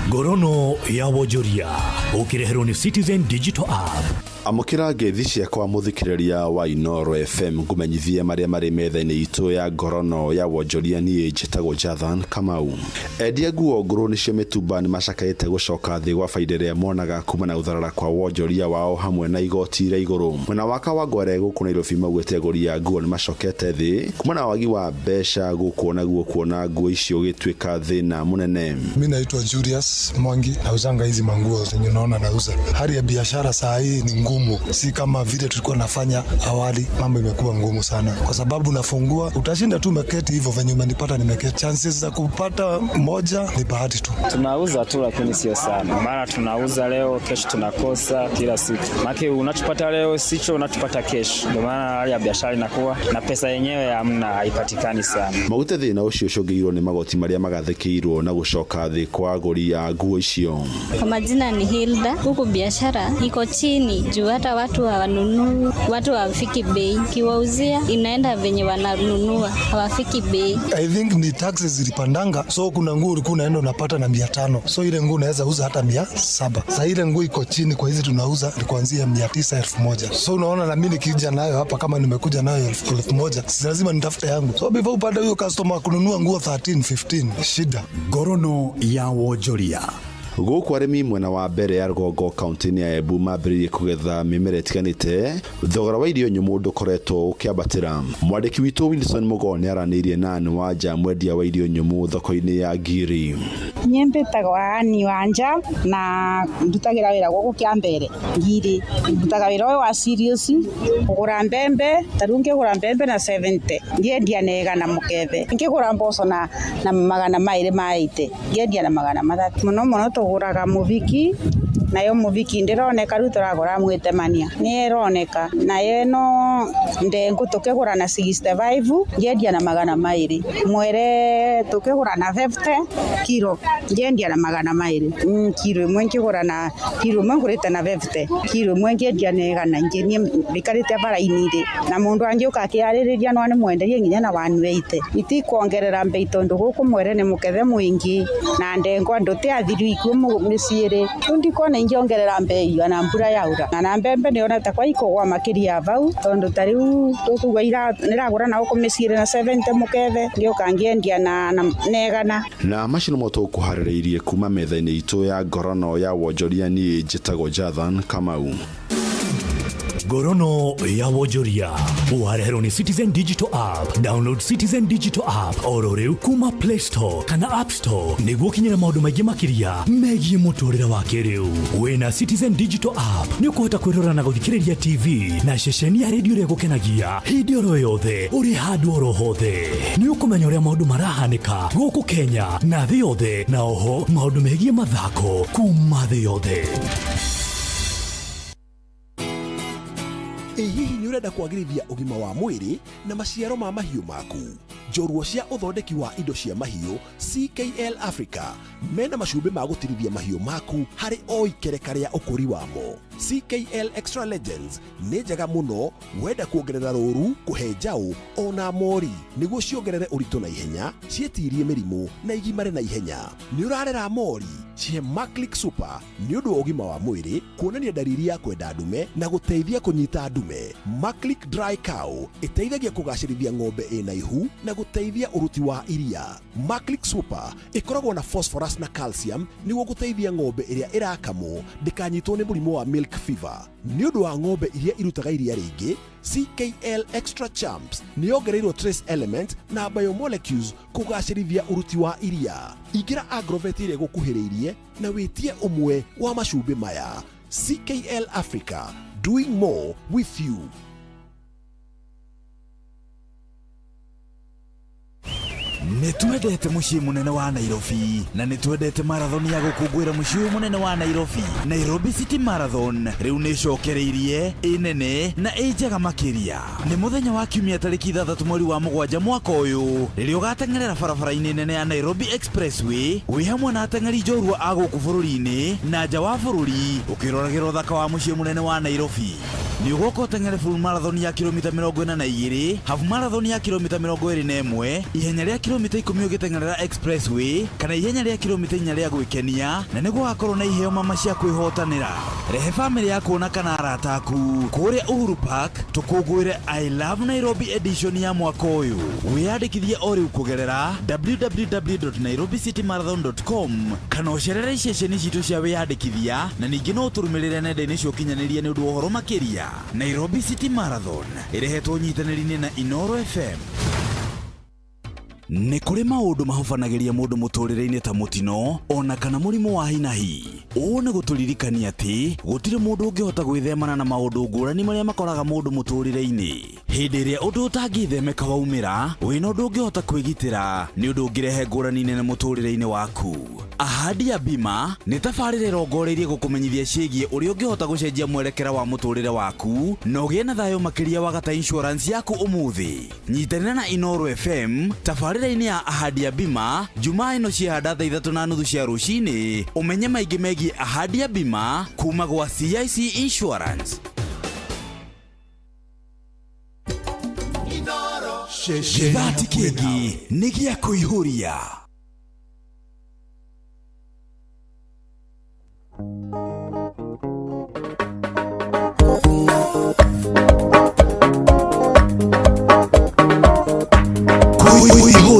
Ngorono ya wonjoria ũkĩreherwo nĩ Citizen Digital App.
Amũkĩra ngeithi ciakwa mũthikĩrĩria wa Inoro FM, ngũmenyithie marĩa marĩ metha-inĩ itũ ya ngorono ya wonjoria. Niĩ njĩtagwo Jathan Kamau. Endia nguo ngũrũ nĩcio mĩtumba nĩ macakaĩte gũcoka thĩ gwa baida ĩrĩa monaga kuma na gũtharara kwa wonjoria wao hamwe na igoti rĩa igũrũ. Mwena wa Kawangware gũkũ Nairobi maugĩte agũri a nguo nĩ macokete thĩ kuma na wagi wa mbeca gũkũ, naguo kuona nguo icio ũgĩtuĩka thĩna mũnene.
Mi naitwa Julius Mwangi, nauzanga hizi manguo zenye unaona nauza. Hali ya biashara saa hii ni ngumu, si kama vile tulikuwa nafanya awali. Mambo imekuwa ngumu sana, kwa sababu nafungua, utashinda tu umeketi hivyo venye umenipata nimeketi. Chances za kupata moja ni bahati tu.
Tunauza tu lakini sio sana, maana tunauza leo, kesho tunakosa kila siku. Maana unachopata leo sicho unachopata kesho, ndio maana hali ya biashara inakuwa na pesa yenyewe hamna, haipatikani sana.
Maugĩte thĩna ũcio ũcũngĩirwo nĩ magoti marĩa magathĩkĩirwo na gũcoka thĩ kwa agũri a nguo icio.
Kwa majina ni Hilda. Huku biashara iko chini juu hata watu hawanunui, watu hawafiki bei. Kiwauzia inaenda venye wananunua, hawafiki bei.
I think ni taxes zilipandanga, so kuna nguo ulikuwa unaenda unapata na 500, so ile nguo unaweza uza hata 700. Sasa ile nguo iko chini, kwa hizi tunauza ni kuanzia 900, 1000. So unaona, na mimi nikija nayo hapa, kama nimekuja nayo 1000, si lazima nitafute yangu. So before upate huyo customer kununua nguo 13, 15, shida.
Ngorono ya wonjoria.
Gũkũ arĩmi mwena wa mbere ya rũgongo kaunti-inĩ ya Embu mambĩrĩirie kũgetha mĩmera ĩtiganĩte, thogora wa irio nyũmũ ndũkoretwo ũkĩambatĩra. Mwandĩki witũ Wilson Mũgo nĩ aranĩirie na Ann Wanja, mwendia wa irio nyũmũ thoko-inĩ ya Ngiri.
Niĩ mbĩtagwo Ann Wanja na ndutagira wĩra gũkũ Kĩambere Ngiri. Ndutaga wĩra ũyũ wa cereals, kũgũra mbembe, ta rĩu ngĩgũra mbembe na 70 ngĩendia na 100 mũkebe, ngĩgũra mboco na 280 ngĩendia na 300. Mũno mũno tũgũraga mũthiki, nayo mũthiki ndĩroneka rĩu tũragũra mwĩtemania nĩ ĩroneka, nayo ĩno ndengũ tũkĩgũra na 65 ngĩendia na 200, mwere tũkĩgũra na 50 kiro ngĩendia na 200, kiro ĩmwe ngĩgũra na kiro ĩmwe ngũrĩte na 50, kiro ĩmwe ngĩendia na 100. Ingĩ niĩ mbikarĩte bara-inĩ rĩ, na mũndũ angĩũka akĩarĩrĩria no nĩmwenderie nginya na 180. Itikuongerera mbei tondũ gũkũ mwere nĩ mũkethe mũingĩ na ndengũ andũ ti athiru ikuo mĩciĩ rĩ, rĩu ndikuona ingĩongerera mbei ona mbura yaura. Na mbembe nĩona ta kwa ikũgwa makĩria vau tondũ ta rĩu tũkũgua nĩragũra na gũkũ mĩciĩ na 70 mũkethe ngĩũka ngĩendia na 100.
Na macio nĩmo tũkũharĩrĩirie kuma metha-inĩ itũ ya ngorono ya wonjoria. Niĩ njĩtagwo Jathan Kamau.
Ngorono ya wonjoria wareherwo nĩ Citizen Digital App. Download Citizen Digital App oro rĩu kuma Play Store kana App Store nĩguo ũkinyĩre maũndũ maingĩ makĩria megiĩ mũtũrĩre wa kĩrĩu. Wĩna Citizen Digital App nĩ ũkũhota kwĩrora na gũthikĩrĩria TV na ceceni ya redio ĩrĩa ĩgũkenagia hĩndĩ oro yothe ũrĩ handũ oro hothe. Nĩ ũkũmenya ũrĩa maũndũ marahanĩka gũkũ Kenya na thĩ yothe, na oho maũndũ megiĩ mathako kuma thĩ yothe.
Ĩ hihi nĩ ũrenda kwagĩrithia ũgima wa mwĩrĩ na maciaro ma mahiũ maku? Njorua cia ũthondeki wa indo cia mahiũ CKL Africa mena macumbĩ ma gũtirithia mahiũ maku harĩ o ikereka rĩa ũkũri wamo. CKL Extra Legends nĩ njega mũno wenda kuongerera rũru, kũhe njaũ ona mori nĩguo ciongerere ũritũ na ihenya, ciĩtirie mĩrimũ na igimare na ihenya. Nĩ ũrarera mori? Cihe Maclick Super nĩ ũndũ wa ũgima wa mwĩrĩ, kuonania ndariri ya kwenda ndume na gũteithia kũnyita ndume. Maclick Dry Cow ĩteithagia kũgacĩrithia ng'ombe ĩna ihu na gũteithia ũruti wa iria. Maclick Super ĩkoragwo na phosphorus na calcium nĩguo gũteithia ng'ombe ĩrĩa ĩrakamwo ndĩkanyitwo nĩ mũrimũ wa milk fever. Nĩ ũndũ wa ng'ombe iria irutaga iria rĩingĩ, CKL Extra Champs nĩ yongereirwo trace element na biomolecules kũgacĩrithia ũruti wa iria. Ingĩra Agrovet ĩrĩa ĩgũkuhĩrĩirie na wĩtie ũmwe wa macumbĩ maya. CKL Africa, doing more with you.
Nĩ twendete mũciĩ mũnene wa Nairobi na nĩ twendete marathon ya gũkũngũĩra mũciĩ ũyũ mũnene wa Nairobi. Nairobi City Marathon rĩu nĩ ĩcokereirie, ĩ nene na ĩ njega makĩria. Nĩ mũthenya wa kiumia tarĩki 6 mweri wa 7 mwaka ũyũ rĩrĩa ũgateng'erera barabara-inĩ nene ya Nairobi Expressway wĩ hamwe na ateng'eri njorua a gũkũ bũrũri-inĩ na nja wa bũrũri ũkĩroragĩra ũthaka wa mũciĩ mũnene wa Nairobi. Nĩ ũgoka ũteng'ere full marathon ya kilomita 42, half marathon ya kilomita 21, ihenya rĩa kilomita 10 ũgĩteng'erera Expressway kana ihenya rĩa kilomita 4 rĩa gwĩkenia, na nĩ gũgakorwo na iheo mama cia kwĩhotanĩra. Rehe bamĩrĩ yaku ona kana arata aku kũrĩa Uhuru Park tũkũngũĩre I Love Nairobi edition ya mwaka ũyũ. Wĩyandĩkithie o rĩu kũgerera www.nairobicitymarathon.com kana ũcerere iceceni citũ cia wĩyandĩkithia, na ningĩ no ũtũrũmĩrĩre nenda-inĩ cia ũkinyanĩria nĩ ũndũ wa ũhoro makĩria. Nairobi City Marathon ĩrehetwo ũnyitanĩri-inĩ na Inooro FM. Nĩ kũrĩ maũndũ mahobanagĩria mũndũ mũtũrĩre-inĩ ta mũtino ona kana mũrimũ wa hi na hi. Ũũ nĩ gũtũririkania atĩ gũtirĩ mũndũ ũngĩhota gwĩthemana na maũndũ ngũrani marĩa makoraga mũndũ mũtũrĩre-inĩ. Hĩndĩ ĩrĩa ũndũ ũtangĩthemeka waumĩra, wĩna ũndũ ũngĩhota kwĩgitĩra, nĩ ũndũ ũngĩrehe ngũrani nene mũtũrĩre-inĩ waku. Ahadi ya Bima nĩ tabarĩra ĩrongoreirie gũkũmenyithia ciĩgiĩ ũrĩa ũngĩhota gũcenjia mwerekera wa mũtũrĩre waku na ũgĩe na thayũ makĩria wagata insurance yaku ũmũthĩ. Nyitanĩra na Inooro FM tabarĩra-inĩ ya Ahadi ya Bima Jumaa ĩno ciĩhanda thaa 3:30 cia rũcinĩ ũmenye maingĩ megiĩ Ahadi ya Bima kuma gwa CIC Insurance. Gĩthati kĩngĩ nĩ gĩa kũihũria.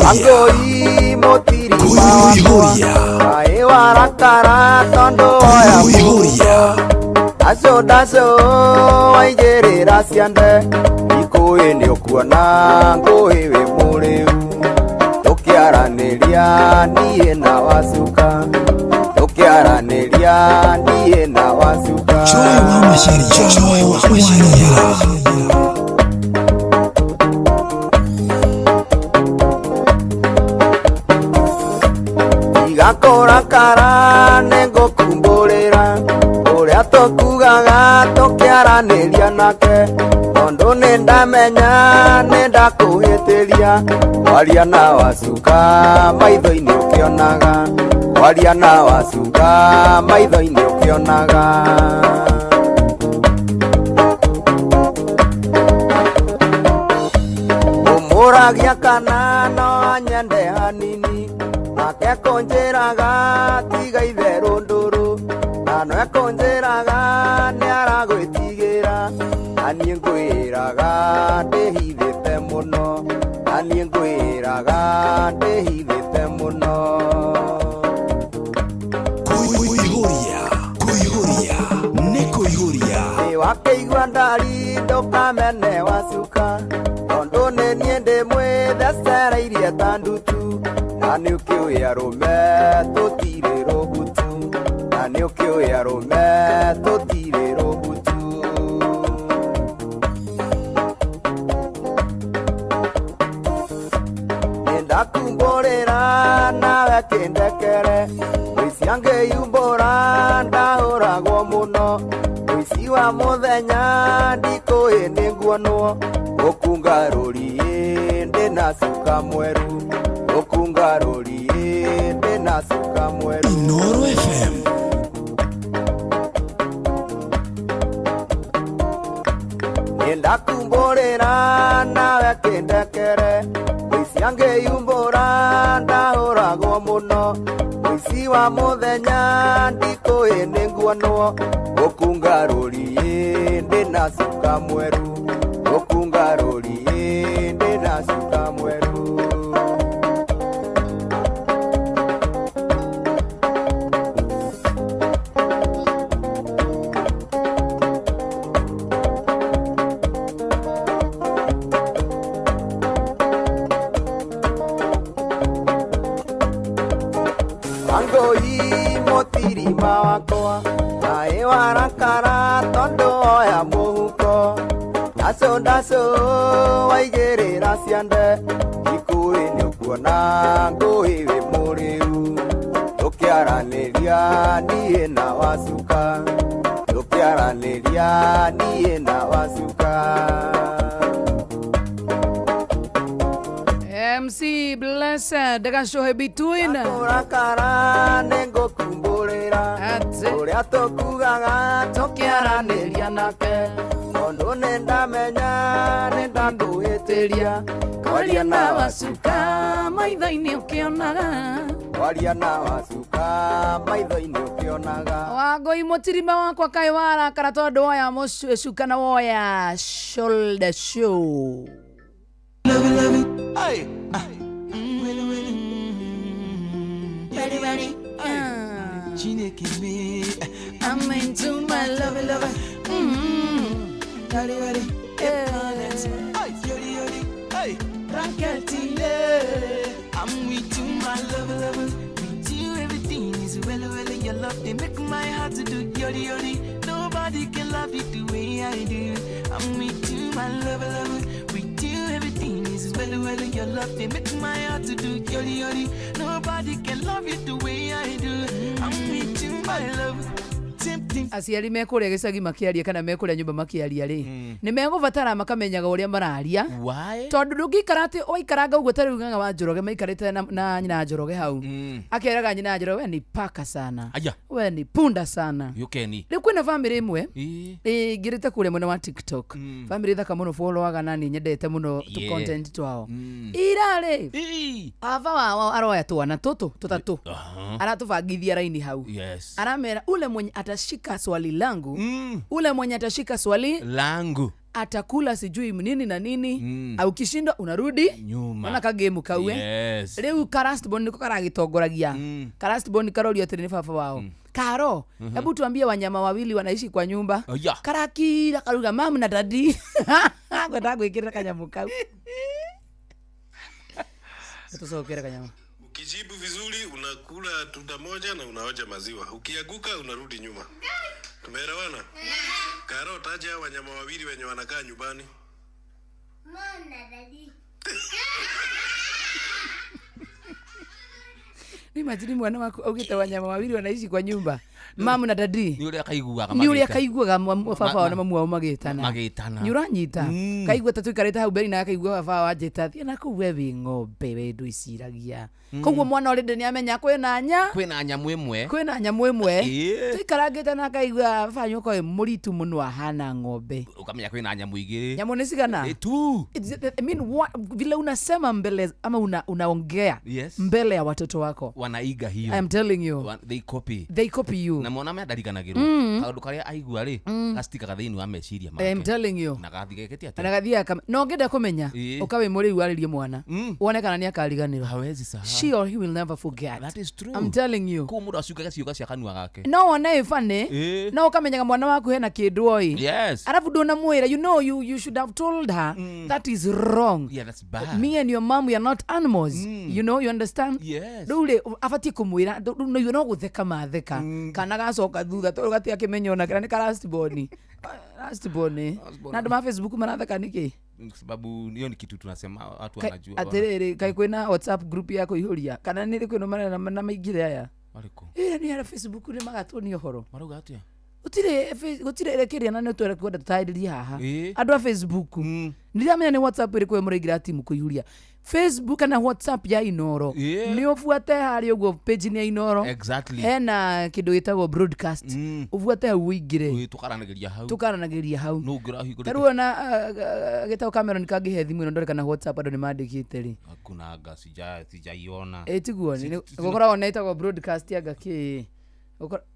Wangũi mũtirima wakwa kaĩ warakara tondũ woya mũhuko acio ndacio waigĩrĩra ciande ikũĩ nĩ ũkuona ngũĩ wĩ mũrĩu tũkĩaranĩria niĩ na wacuka tũkĩaranĩria niĩ na wacuka.
Joy wa Macharia. Joy wa Macharia.
Igakũrakara nĩngũkumbũrĩra ũrĩa tũkugaga tũkĩaranĩria nake tondũ nĩndamenya nĩndakũhĩtĩria waria na wacuka maitho-inĩ ũkĩonaga waria na wacuka maitho-inĩ ũkĩonaga. Ũmũragia kana no anyende hanini nake kũnjĩraga tiga itherũ ndũrũ na no ekũnjĩraga nĩ aragwĩtigĩra na niĩ ngwĩraga ndĩhithĩte mũno na niĩ ngwĩraga ndĩhithĩte mũno.
Kũihũria, kũihũria, nĩ kũihũria.
Nĩ wakĩigua ndari Niĩ ndĩmwĩthecereirie ta ndutu na nĩũkĩũĩ arũme tũtirĩ rũgutu na nĩũkĩũĩ arũme tũtirĩ rũgutu. Nĩndakumbũrĩra nawe kĩndekere mũici angĩyumbũra ndahũragwo mũno mũici wa mũthenya ndikũĩ nĩnguonwo gũkunga rũriĩ ndĩna cuka mwerũ gũkunga rũriĩ ndĩna cuka mwerũ.
Inoro FM.
Nĩndakumbũrĩra nawe kĩndekere mũici angĩyumbũra ndahũragwo mũno mũici wa mũthenya ndikũĩ nĩnguonwo gũkunga rũriĩ ndĩna cuka mwerũ gũkunga rũriĩ ndĩna cuka mwerũ. Wangũi mũtirima wakwa maĩ warakara tondũ oya mũhuko ndacũ ndacũ waigĩrĩra ciande ikuĩ nĩũkuona ngũĩ wĩ mũrĩu tũkĩaranĩria niĩ na wacuka tũkĩaranĩria niĩ na wacuka.
MC Blessed Gashohe Between.
Rakara nĩngũkumbũrĩra ũrĩa tũkugaga tũkĩaranĩria nake tondũ nĩndamenya nĩndakũhĩtĩria
Kwaria na wacuka maitho-inĩ ũkĩonaga
kwaria na wacuka maitho-inĩ ũkĩonaga.
Wangũi mũtirima wakwa kaĩ warakara tondũ woya mũcuka na woya shoulder show.
Ay.
Chineke me.
I'm into my love, love.
Ready, ready. Ay, yori, yori. Ay, Rakatile. I'm with you, my love, love. With you, everything is well, well. Your love, they make my heart to do yori, yori. Nobody can love you the way I do. I'm with you, my love, love. With you, everything is well, well. Your love, they make my heart to do yori, yori. Nobody can love you the way I do. I'm with you, my love.
Aciari mekũrĩa gĩcagi makĩaria kana mekũrĩa nyũmba makĩaria rĩ nĩ megũbatara makamenyaga ũrĩa mararia tondũ ndũngĩikara atĩ waikaranga ũguo ta rĩu ng'ang'a wa Njoroge maikarĩte na nyina Njoroge hau akeraga nyina Njoroge we ni paka sana we ni punda sana rĩu kwĩna bamĩrĩ ĩmwe ĩngĩrĩte kũrĩa mwena wa TikTok bamĩrĩ thaka mũno followaga na nĩ nyendete mũno tũ content twao ira rĩ baba wao aroya twana tũtũ tũtatũ aratũbangithia raini hau aramera ule mwenye atashika swali langu ule mwenye atashika swali
langu
atakula sijui nini na nini au ukishindwa unarudi
nyuma
ona kagemu kaue
yes.
Riu karastborn niko karagitongoragia karastborn karorio atiri ni baba wao Karo, hebu tuambie wanyama wawili wanaishi kwa nyumba.
Oh, yeah.
Karakira karuga mamu na dadi kwenda gwikirira kanyamu kau tucokere kanyamu.
Ukijibu vizuri unakula tunda moja na unaoja maziwa. Ukianguka unarudi nyuma. Tumeelewana? Karo, taja wanyama wawili wenye wanakaa nyumbani.
Mama na daddy.
Ni imagine mwana wako augite wanyama wawili wanaishi kwa nyumba. Mamu na daddy.
Ni uria kaiguaga.
Ni uria kaiguaga baba wao na mamu wao magitana.
Magitana.
Ni uranyita. Kaigua ta tuikarite hau mbere na kaigua baba wao anjita thie na kuu we wi ng'ombe we ndwiciragia. Koguo mwana already ni amenya kwina nya.
Kwina nyamu imwe.
Kwina nyamu imwe. Tuikarangite na kaigua baba nyuko wi muritu muno ahana ng'ombe.
Ukamenya kwina nyamu igiri.
Nyamu ni cigana?
Tu.
I mean what, vile unasema mbele ama unaongea
yes,
mbele ya watoto wako.
Wanaiga hiyo.
I am telling you.
They copy.
They copy you. you.
Na mwana me ndariganagirwo. Kaundu karia aigua ri gacitikaga thiini wa meciria make.
I'm telling you.
Na gathigekete atia.
Na gathia no ngenda kumenya ukawe muri waririe mwana. Wone kana ni akariganirwo.
Hawezi sahau.
She or he will never forget.
That is true.
I'm telling you.
Ko mundu acukaga ciuga cia kanua gake.
No wone ifane. No ukamenyaga mwana waku hena kindu oi.
Yes.
Arafu ndona mwira, you know you should have told her that is wrong.
Yeah, that's bad.
Me and your mom, we are not animals. You know, you understand?
Yes.
Rĩu abatie kumwira no no gutheka matheka kana gacoka thutha tondu gati akimenya ona kana ni ka last born. Last born. Na andu ma Facebook maratheka niki?
Sababu hiyo ni kitu tunasema watu wanajua.
Atiriri kai kwina WhatsApp group ya kuihuria kana ni kwina marena na maingire aya.
Mariko.
Ni ara Facebook ni magatwo horo.
Marauga atia?
Gutire kiria na nĩ twere kwenda tũtarĩrie haha andũ a Facebook ndiramenya nĩ WhatsApp ĩrĩkũ mũraingĩra timu kũihuria Facebook kana WhatsApp ya Inoro nĩ ũbuate harĩa ũguo page ni ya Inoro.
Exactly.
Hena kĩndũ gĩtagwo broadcast ũbuate hau ũingĩre tũkaranagĩria hau
no ngĩrahingũrĩte
tarĩu ona gĩtagwo Cameron kangĩhe thimũ ĩno ndore kana WhatsApp andũ nĩ mandĩkĩte rĩ
hakuna anga sijaiona
tiguo gũkoragwo na ĩtagwo broadcast anga kĩ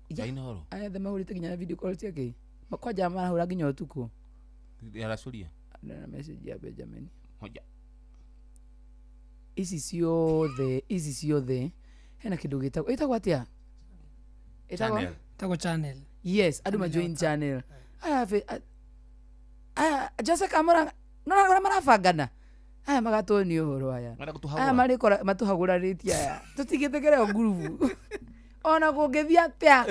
ya Inoro
aya the mahurite nginya video call ciake kwanja marahura nginya utuku
yaracuria
na message ya Benjamin
hoja
ici ciothe hena kindu gitagwo itagwo atia
itagwo channel.
Yes, andu ma join channel aya aya Jose Kamora no marabangana aya magatwo ni uhoro aya aya marikora matuhaguraritie aya tutigitikire ngurubu ona kungithia atia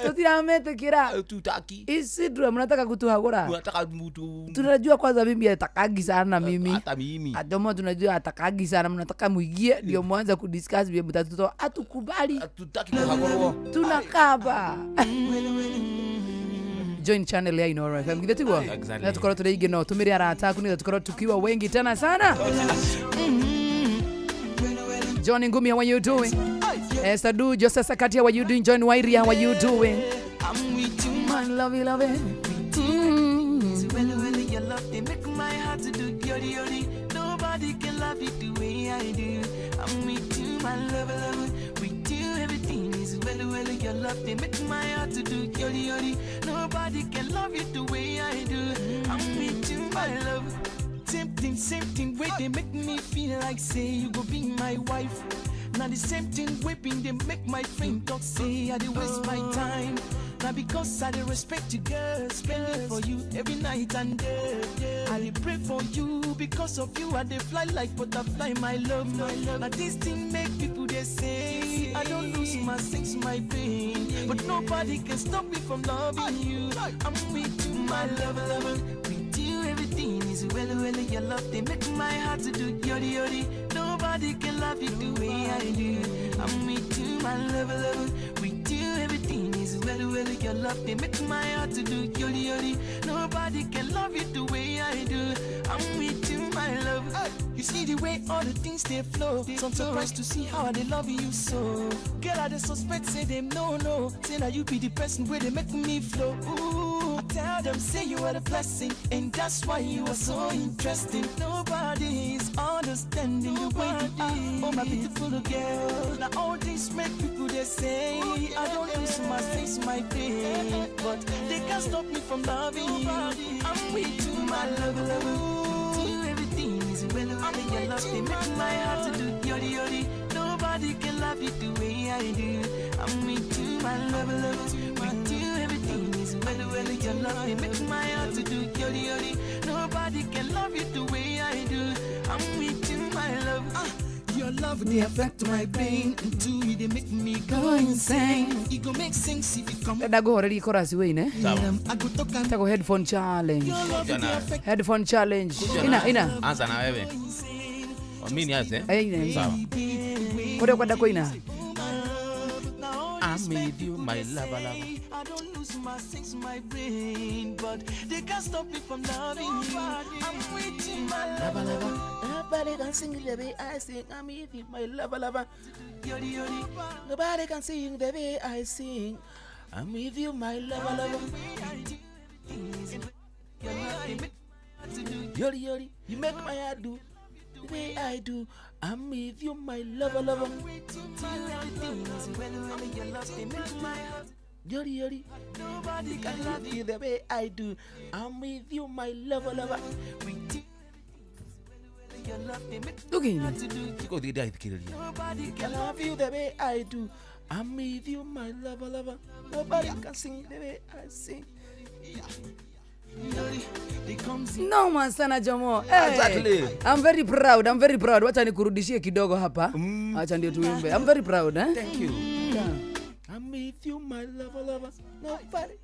tutirametikira
tutaki
Isidro mnataka kutuhagura
mnataka mtu
tunajua kwanza mimi atakangi sana mimi
hata mimi
adomo tunajua atakangi sana mnataka muingie ndio mwanza kudiscuss bi mtatutoa atukubali
tutaki kuhagurwo
tunakaba join channel ya Inoro FM githe tiguo na tukorwo turi ingi no tumire arata aku ni tukorwo tukiwa wengi tena sana. John Ngumi, how are you doing? Esther Du, Joseph Sakati, how are you doing? John Wairi, how are you doing?
I'm with you,
man. Love you, love it.
Well, your love, they make my heart to do yori yori. Nobody can love you the way I do. I'm with you, my love, love. With you, everything is well, your love, they make my heart to do yori yori. Nobody can love you the way I do. I'm with you, my love. Same thing, way they make me feel like say you go be my wife. Now the same thing whipping they make my friend talk say I dey waste my time. Now because I dey respect you, girl, spend it for you every night and day. I dey pray for you because of you I dey fly like butterfly, my love, my love. Now this thing make people they say I don't lose my sense, my pain, but nobody can stop me from loving you. I'm with you, my love, lover. With you everything is well, your love they make my heart to do yori yori. Nobody can love you the way I do. I'm with you, my love, love. With you everything is well, your love they make my heart to do yori yori. Nobody can love you the way I do. I'm with you, my love. You see the way all the things they flow. Some surprised to see how they love you so. Girl, I they suspect say them no. Say now you be the person where they make me flow. Ooh, I tell them say you are the blessing, and that's why you are so interesting. Nobody is understanding the way you are. Oh my beautiful girl. Now all this make people they say I don't lose my sense, my pain, but they can't stop me from loving you. I'm with you, my love, love. Well, your love, they make my heart to do yori yori. Nobody can love you the way I do. I'm with you, my love, love. With you, everything is well, your love, they make my heart to do yori yori. Nobody can love you the way I do. I'm with you, my love. Your love, they affect my brain. And you, they make me go insane. It go make sense if you come.
Ndago horeri chorus weine. Tago headphone challenge. Headphone challenge. Ina.
Anza na wewe. Mimi nianze. Sawa.
Kore kwenda kuina.
I'm with you, my lover, lover.
I don't lose my sense, my brain, but they can't stop me from loving you. I'm with you, my lover, lover.
Nobody can sing the way I sing. I'm with you, my lover, lover. Nobody can sing the way I sing. I'm with you, my lover, lover. Yori, yori, you make my heart do the way I do. I'm with you, my lover, lover. Yori yori. Nobody can love you the way I do. I'm with you, my lover, lover. We do your love, they make
Tũkĩine.
to do. Kiko thidi aithikiriria. Nobody can love you the way I do. I'm with you, my lover, lover. Nobody can sing the way I sing.
Noma sana Jomo. Hey,
Exactly.
I'm very proud. I'm very proud. Wacha nikurudishie kidogo hapa. Acha ndio tuimbe. I'm very proud, eh?
Thank you.
Yeah.
I'm with you, my lover, lover. Nobody.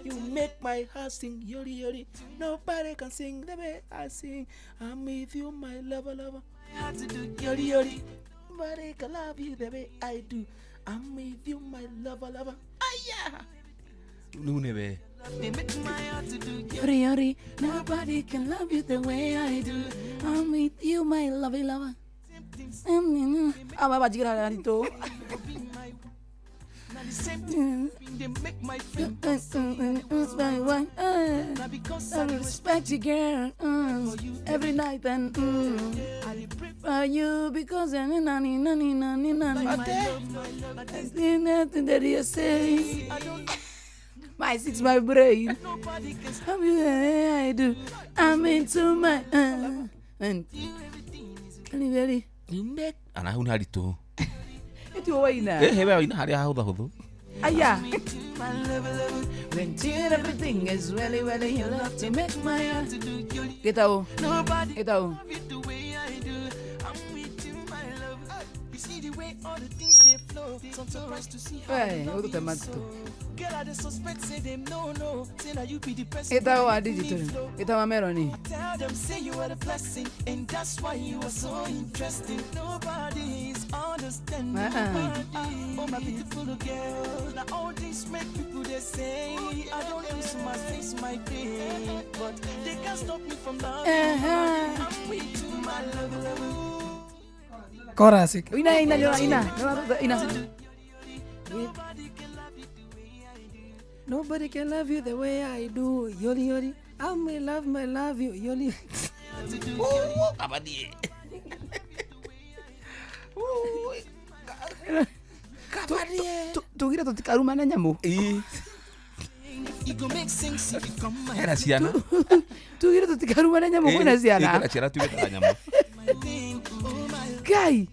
You make my heart sing, yori yori. Nobody can sing the way I sing. I'm with you, my lover, lover. Heart to do yori yori. Nobody can love you the way I do. I'm with you, my lover, lover. Aya. Nunebe.
Yori yori, nobody can love you the way I do. I'm with you, my lovely lover. Ama bajira harito. I respect you, girl. Every night and for you because nani nani nani nani. I see nothing that you say. My six, my brain. I'm I do. I'm into my and anybody.
You make ana hau harito.
Eti waina.
Eh, hewe waina haria hahutha huthu.
Aya. When till everything is really, really you love to make my heart to do. Get out. Get out. Hey, utu Itawa digital. Itawa Meloni.
Tell them say you are the blessing, and that's why you are so interesting. Nobody is understanding. Oh my beautiful girl. Now all these make people they say I don't lose my face, my pain, but they can't stop me from loving. I'm with you, my love, love.
Chorus.
Ina ina ina ina.
Nobody can love you the way I do. Yoli yoli. I may love my love you. Yoli.
Oh, kabadi.
Kabadi. Tugira tutikarumana nyamu.
Eh. Era ciana.
Tugira tutikarumana nyamu kwina ciana.
Kwina ciana tugira nyamu.
Guy.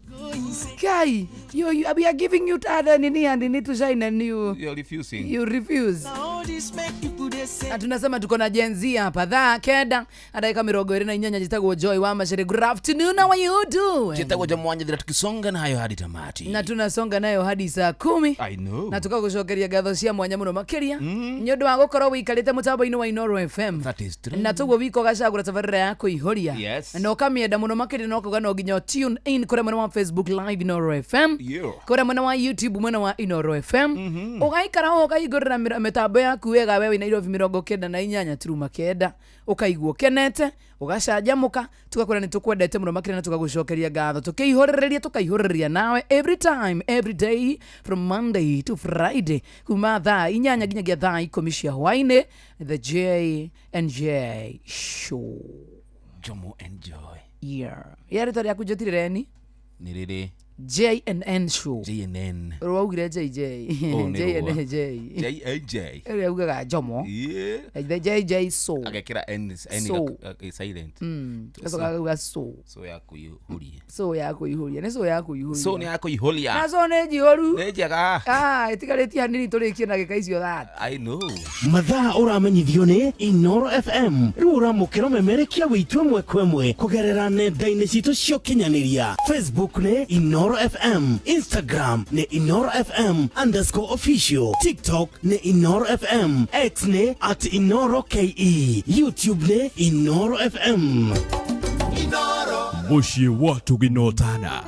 Guy, you we are giving you other nini and need to shine and you
you're refusing.
You refuse. Na tunasema tuko na Gen Z hapa. Thaa kenda dakika 28 jitagwo Joy wa Mashere. Good afternoon, how are you doing?
Jitagwo Joy Mwanya tukisonga nayo hadi tamati.
Na tunasonga nayo hadi saa 10.
I know.
Na tukagucokeria ngatho cia mwanya muno makiria. Nĩ ũndũ wa gukorwo wikarite mutambo-inĩ wa Inooro FM.
That is true.
Na tuguo wiko gacagura tabarĩra ya kuihuria.
Yes.
Na ukamienda muno makiria no kuga no nginya tune in kuria mwena wa Facebook Live Inooro FM.
Yeah.
Kuria mwena wa YouTube mwena wa Inooro FM. Ugaikara ho ukaigurira mitambo yaku wega wewe Nairobi 98.9 ukaigua ukenete ugacanjamuka tugakwira ni tukwendete muno makiria na tugagucokeria ngatho tukiihũrĩrĩria tukaihũrĩrĩria nawe every time every day from Monday to Friday kuma thaa 8 nginyagia thaa 10 cia hwainĩ. The J and J Show.
Jomo enjoy.
Yeah. Ya rĩtwa rĩaku njũtirĩreni
nĩ rĩrĩ
J and N Show.
J and N.
Rwaugire JJ. J and J.
J and J.
Ĩrĩa ugaga Jomo.
Yeah.
The JJ Show.
Agekĩra N N silent.
Gacoka gauga so.
So ya kuihuria.
So ya kuihuria. Nĩ so ya kuihuria.
So nĩ ya kuihuria.
Na so nĩ njihoru.
Nĩ njega.
Ah, ĩtigarĩtie hanini tũrĩkie na gĩka icio that.
I know.
Mathaa ũramenyithio nĩ Inooro FM. Rĩu ũramũkĩra ũmemerekia wĩitũ ĩmwe kwa ĩmwe kũgerera nenda-inĩ citũ cia ũkinyanĩria. Facebook nĩ Inooro FM, Instagram ni Inooro FM _official, TikTok ni Inooro FM, X ni @Inooro KE, YouTube ni Inooro FM.
Inooro
muciĩ wa Tuginotana.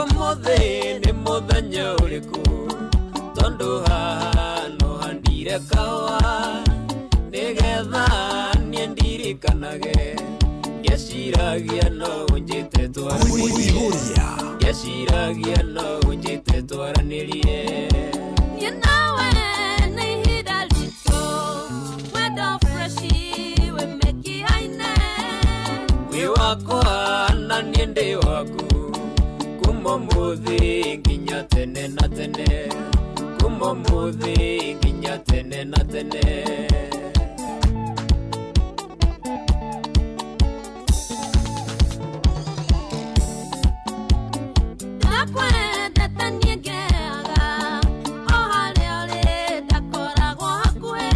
Umuthi ni muthenya uriku Tondu haha no handire kahũa nĩgetha niĩ ndirikanage ngeciragia no ũnjĩte twaranĩrie ngeciragia no ũnjĩte twaranĩrie.
Niĩ nawe nĩ ihinda ritũ wendo freshi wĩ mĩkiha-inĩ.
Wĩ wakwa na niĩ ndĩ waku kuma ũmũthĩ nginya tene na tene kuma ũmũthĩ nginya tene na tene.
Ndakwendete niĩ ngeaga o harĩa ũrĩ ndakoragwo hakuhĩ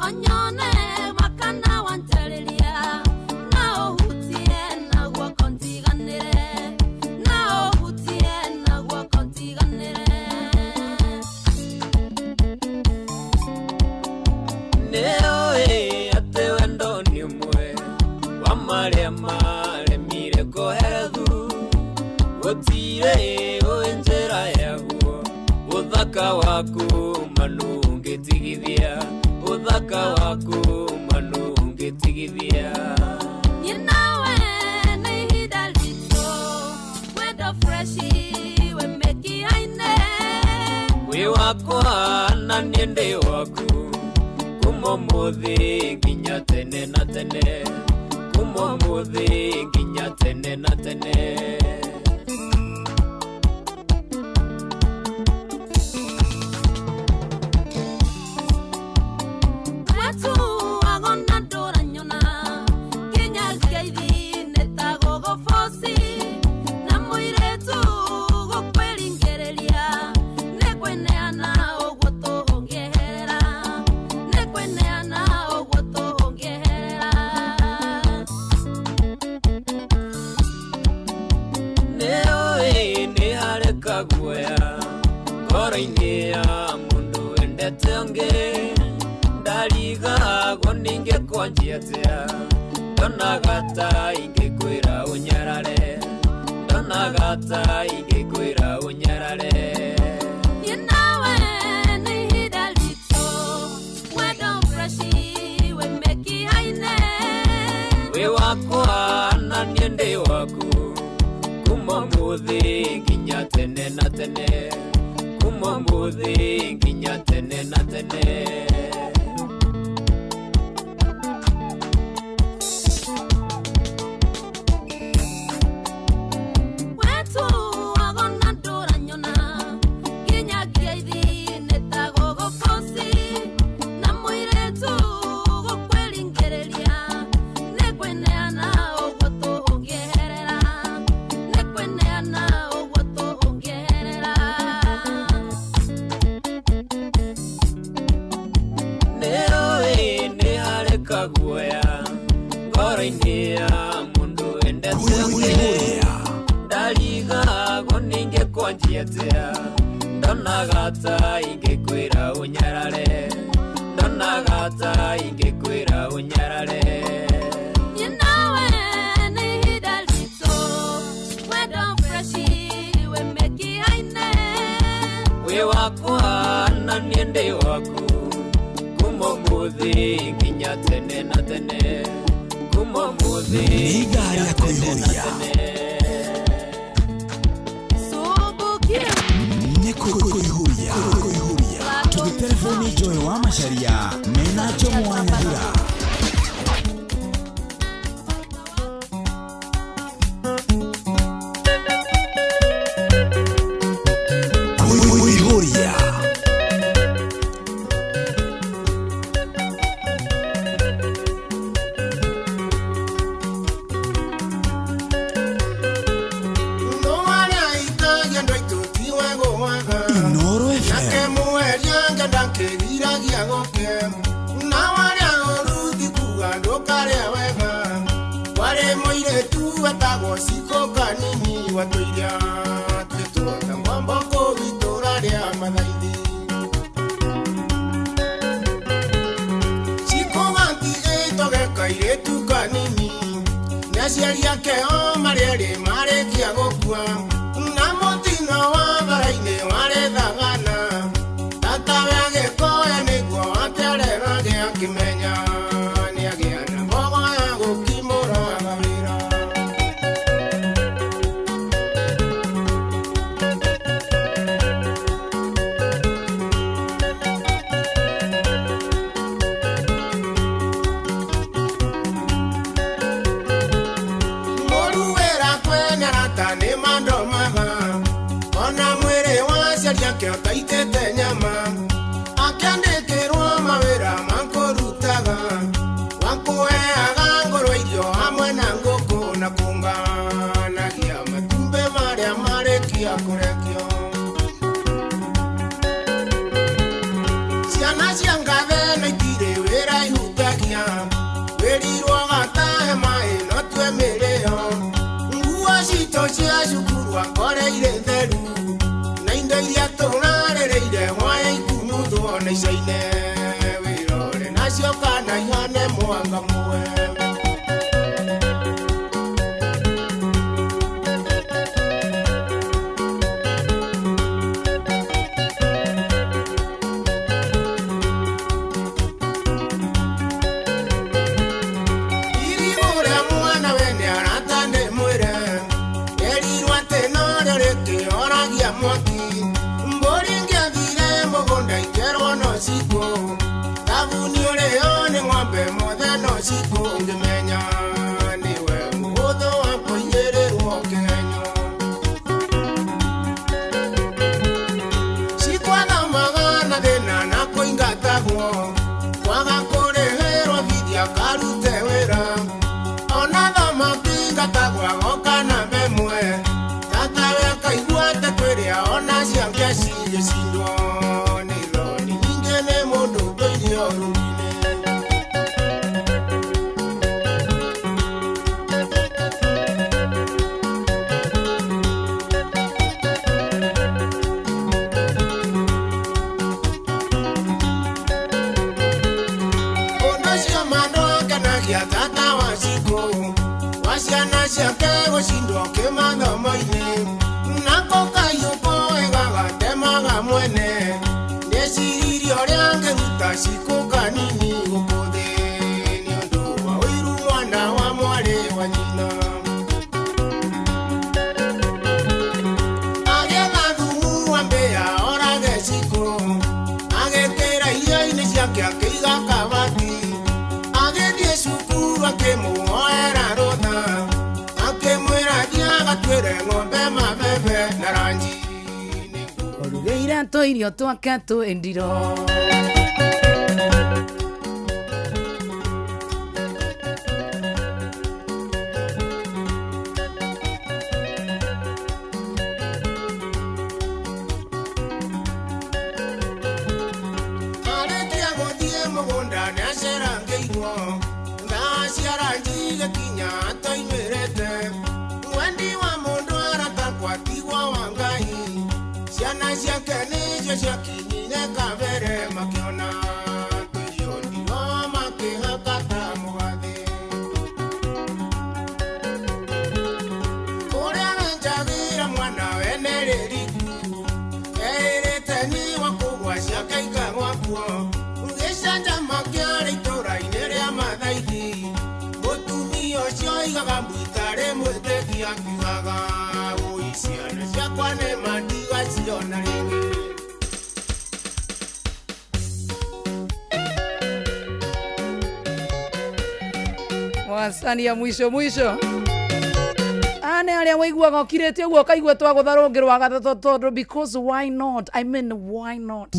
onyone makana wanjarĩria na ũhutie na guoko ntiganĩre na ũhutie na guoko ntiganĩre.
Nĩũĩ atĩ wendo nĩ ũmwe wa marĩa maremire kũherethu gũtirĩ ũĩ njĩra yaguo ũthaka waku manu ũngĩtigithia ũthaka waku manu ũngĩtigithia.
Niĩ nawe nĩ ihinda ritũ wendo freshi wĩ mĩkiha-inĩ.
Wĩ wakwa na niĩ ndĩ waku kuma ũmũthĩ nginya tene na tene kuma ũmũthĩ nginya tene na tene.
Watuago na ndũranyona nginya ngeithi nĩ ta gũgũboci na mũirĩtu gũkwĩringĩrĩria nĩ kwĩneana ũguo tũngĩeherera nĩ kwĩneana ũguo tũngĩeherera.
Nĩũĩ nĩ harĩ kaguoya ngoro-inĩ ya mũndũ wendete ũngĩ ndarigagwo ningĩkwanjia atĩa ndonaga ta ingĩkwĩra ũnyarare ndonaga ta ingĩkwĩra ũnyarare.
Niĩ nawe nĩ ihinda ritũ wendo freshi wĩ mĩkiha-inĩ.
Wĩ wakwa na niĩ ndĩ waku kuma ũmũthĩ nginya tene na tene kuma ũmũthĩ nginya tene na tene.
Watuago na ndũranyona nginya ngeithi nĩ ta gũgũboci na mũirĩtu gũkwĩringĩrĩria nĩ kwĩneana ũguo tũngĩeherera nĩ kwĩneana ũguo tũngĩeherera.
Nĩũĩ nĩ harĩ kaguoya ngoro-inĩ ya mũndũ wendete ũngĩ ndarigagwo ningĩkwanjia atĩa ndonaga ta ingĩkwĩra ũnyarare ndonaga ta ingĩkwĩra ũnyarare.
Niĩ nawe nĩ ihinda ritũ wendo freshi wĩ mĩkiha-inĩ.
Wĩ wakwa na niĩ ndĩ waku kuma ũmũthĩ nginya tene na tene kuma ũmũthĩ
Nĩ ithaa rĩa kũihũria
Subukia
nĩ kũihũria tũgĩtelefoni Joy wa Macharia mena Njomo wa Nyathura. Kũihũria Inoro FM
Aciari ake o marĩ erĩ marĩkia gũkua na mũtino wa bara-inĩ warĩ thagana.
Cionganagia matumbĩ marĩa marĩkia kũrekio. Ciana cia ngathe na itirĩ wĩra ihutagia. Wĩrirwo gatahe maĩ no tue mĩrĩo. Nguo citũ cia cukuru akoreire theru. Na indo iria tũrarĩrĩire hwaĩ ikumuthwo na icaine. Wĩrore nacio kana ihane mwanga muwe. Ngimenya niwe mũhũthũ wa kũiyĩrĩrwo kĩgenyo. Cikwathomaga na thĩna na kũingatagwo, kwaga kũrĩhĩrwo bithi akarute wĩra. Ona thamaki ingatagwo agoka namba ĩmwe, tatawe akaigua ta kwĩrĩa ona ciake cigĩcindwo. Nĩ thoni nyingĩ nĩ mũndũ ũndũire ũrũgi. Ciana ciake gũcindwo kĩmathomo-inĩ, nako kaiũko ĩgagatemaga mwene. Ndeciririe ũrĩa ngĩruta cikũ kanini gũkũ thĩ, nĩ ũndũ wa ũiru mwana wa mwarĩ wa nyina. Agĩetha thumu wa mbĩa orage cikũ, agĩkĩra irio-inĩ ciake akĩiga kabati. Agĩthiĩ cukuru akĩmũhoera rũtha, akĩmwĩra athiĩ agatuĩre ng'ombe mabebe na ranji.
Ũrugĩire tũirio twake twĩndiro.
Arĩkia gũthiĩ mũgũnda nĩacerangĩirwo, thaa cia ranji igĩkinya atoimĩrĩte. Wendi wa mũndũ aratakwa tigwo wa Ngai, ciana ciake nĩcio ciakinyire kabere makĩona tũirio ndiro makĩhaka ta mũgathĩ. Ũrĩa wenjagĩra mwana wene rĩriku, eĩrĩte nĩ wa kũgwa ciake ikagwa kuo. Gĩcanjama kĩarĩ itũũra-inĩ rĩa Mathaithi, mũtumia ũcio oigaga mbu itarĩ mwĩtĩkia akiugaga ũi ciana ciakwa nĩ mandigaciona rĩngĩ.
Wasani ya mwisho mwisho ane aria waiguaga ũkirĩte ũguo ũkaigua twagũtha rũngĩ rwa gatatũ tondũ because why not? I mean why not?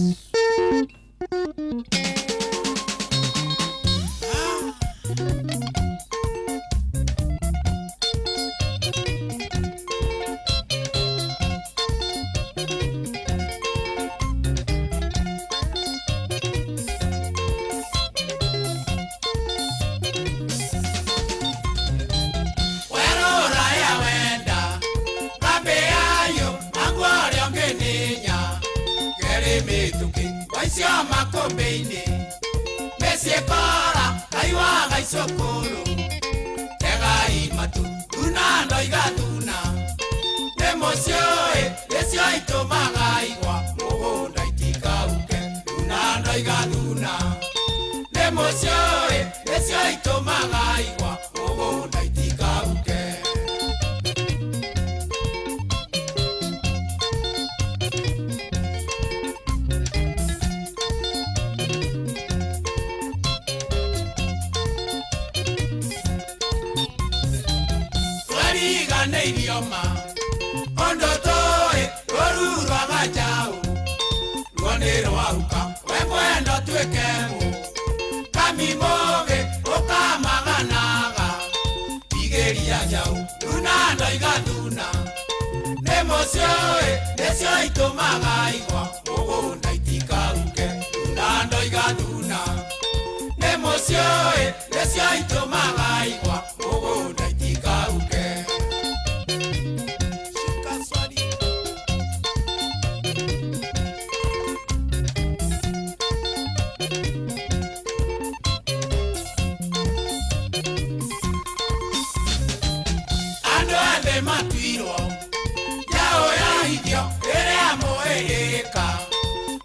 Kami moge okamaganaga tigeria jau.
Thuna igathuna nĩ mũciĩ nĩcio itũmaga igwa mũgũnda itikauke. Thuna igathuna nĩ mũciĩ nĩcio itũmaga igwa mũgũnda itikauke. Shika swali. Andũ othe matuirwo njaũ ya irio rĩrĩa mũĩrĩka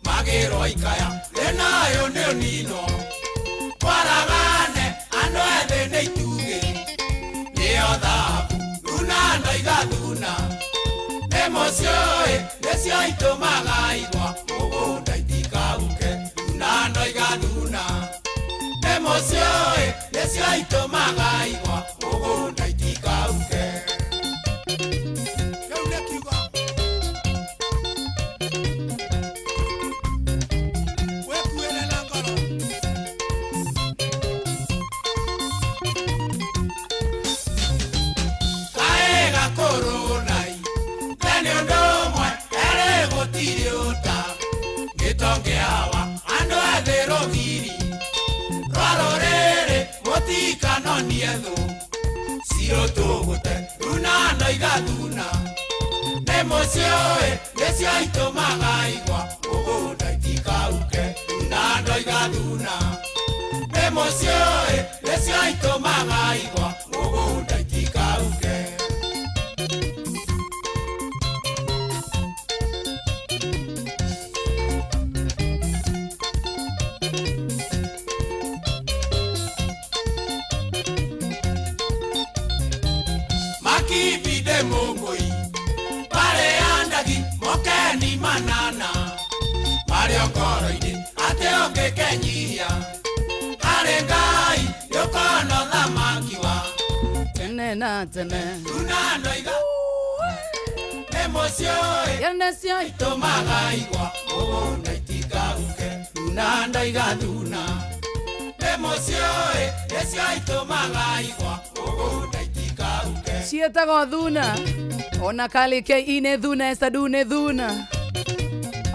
magĩrwo ikaya thĩna ũyũ nĩ ũninwo kwaragane andũ ethĩ nĩ itugĩ nĩyo thahabu thuna igathuna nĩ mũciĩ nĩcio itũmaga igwa mũgũnda itikauke. Thuna igathuna nĩ mũciĩ nĩcio itũmaga igwa mũgũnda itikauke. Kĩu nĩ kiugo wĩkuĩre na ngoro. Kaĩ gakũrũnai tene ũndũ ũmwe erĩ gũtirĩ ũta gĩtongĩawa andũ ethĩ rũgiri rwa rũrĩrĩ mũtikanonie thũ ciro tũgũte thuna igathuna nĩ mũciĩ nĩcio itũmaga igwa mũgũnda itikauke. Thuna igathuna nĩ mũciĩ nĩcio itũmaga igwa mũgũnda itikauke. Makibide mungui pare andagi mokeni manana marĩ ngoro-inĩ atĩ ũngĩkenyihia harĩ Ngai nĩũkona ũthamaki wa
tene na tene.
Thuna iga nĩ mũciĩ
nĩcio
itũmaga igwa mũgũnda itikauke. Thuna igathuna nĩ mũciĩ nĩcio itũmaga igwa mũgũnda itikauke.
Ciĩtagwo thuna ona Kali KE nĩ thuna, Esther nĩ thuna,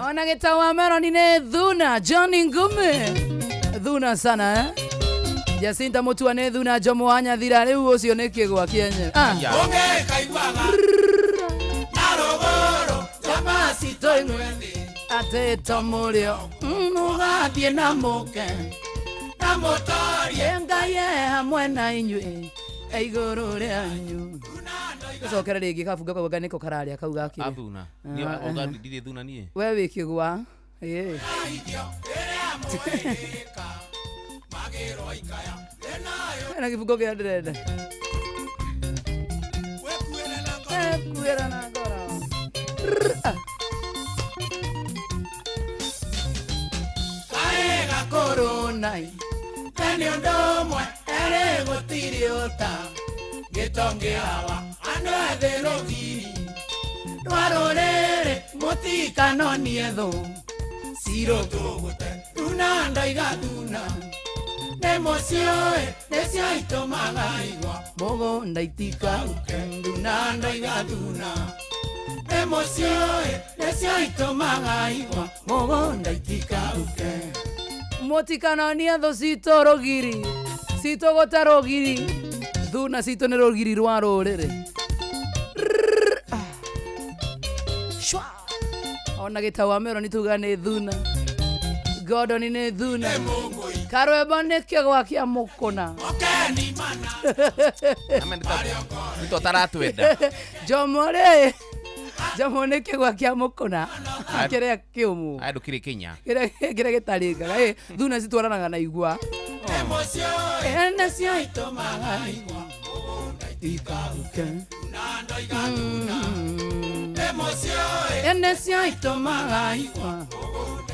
ona Gĩtau wa Meroni nĩ thuna, Johnny Ngume thuna sana eh? Jacinta Mutua nĩ thuna, Jomo wa Nyathira rĩu ũcio nĩ kĩgwa kĩenyewe.
Ũngĩkaiguaga na rũgũrũ njama citũ imwe thĩ
atĩ to mũrĩo
mũgathiĩ na mũke na mũtorie
Ngai e hamwe na inyuĩ igũrũ rĩanyu. Gũcokera rĩngĩ kabunga kau nĩko kararĩa kau gakĩrĩ.
Athuna. Niĩ oga ndirĩ thuna niĩ.
We wĩ kĩgwa. Ĩĩ. Na kĩbungo kĩrĩa ndĩrenda. Wekuĩra na ngoro.
Kaĩ gakũrũnai tene ũndũ ũmwe erĩ gũtirĩ ũta gĩtongĩawa andũ ethĩ rũgiri rwa rũrĩrĩ mũtikanonie thũ ciro tũgũte thuna igathuna nĩ mũciĩ nĩcio itũmaga igwa
mũgũnda itikauke.
Thuna igathuna nĩ mũciĩ nĩcio itũmaga igwa mũgũnda itikauke.
Mũtikanonie thũ citũ rũgiri citũ gũte rũgiri thuna citũ nĩ rũgiri rwa rũrĩrĩ. Shwa. Ona Gĩtau wa Meroni tuga nĩ thuna, Gordon nĩ thuna, Karwembo nĩ kĩgwa kĩa mũkũna.
Nĩ taratwenda.
Jomo rĩ Jomo nĩ kĩgwa kĩa mũkũna kĩrĩa kĩũmũ
Aya ndũkĩrĩ Kenya.
kĩrĩa gĩtarĩkaga. Ĩ thuna citwaranaga na igwa. Nĩcio itũmaga igwa
mũgũnda itikauke.
Nĩcio itũmaga igwa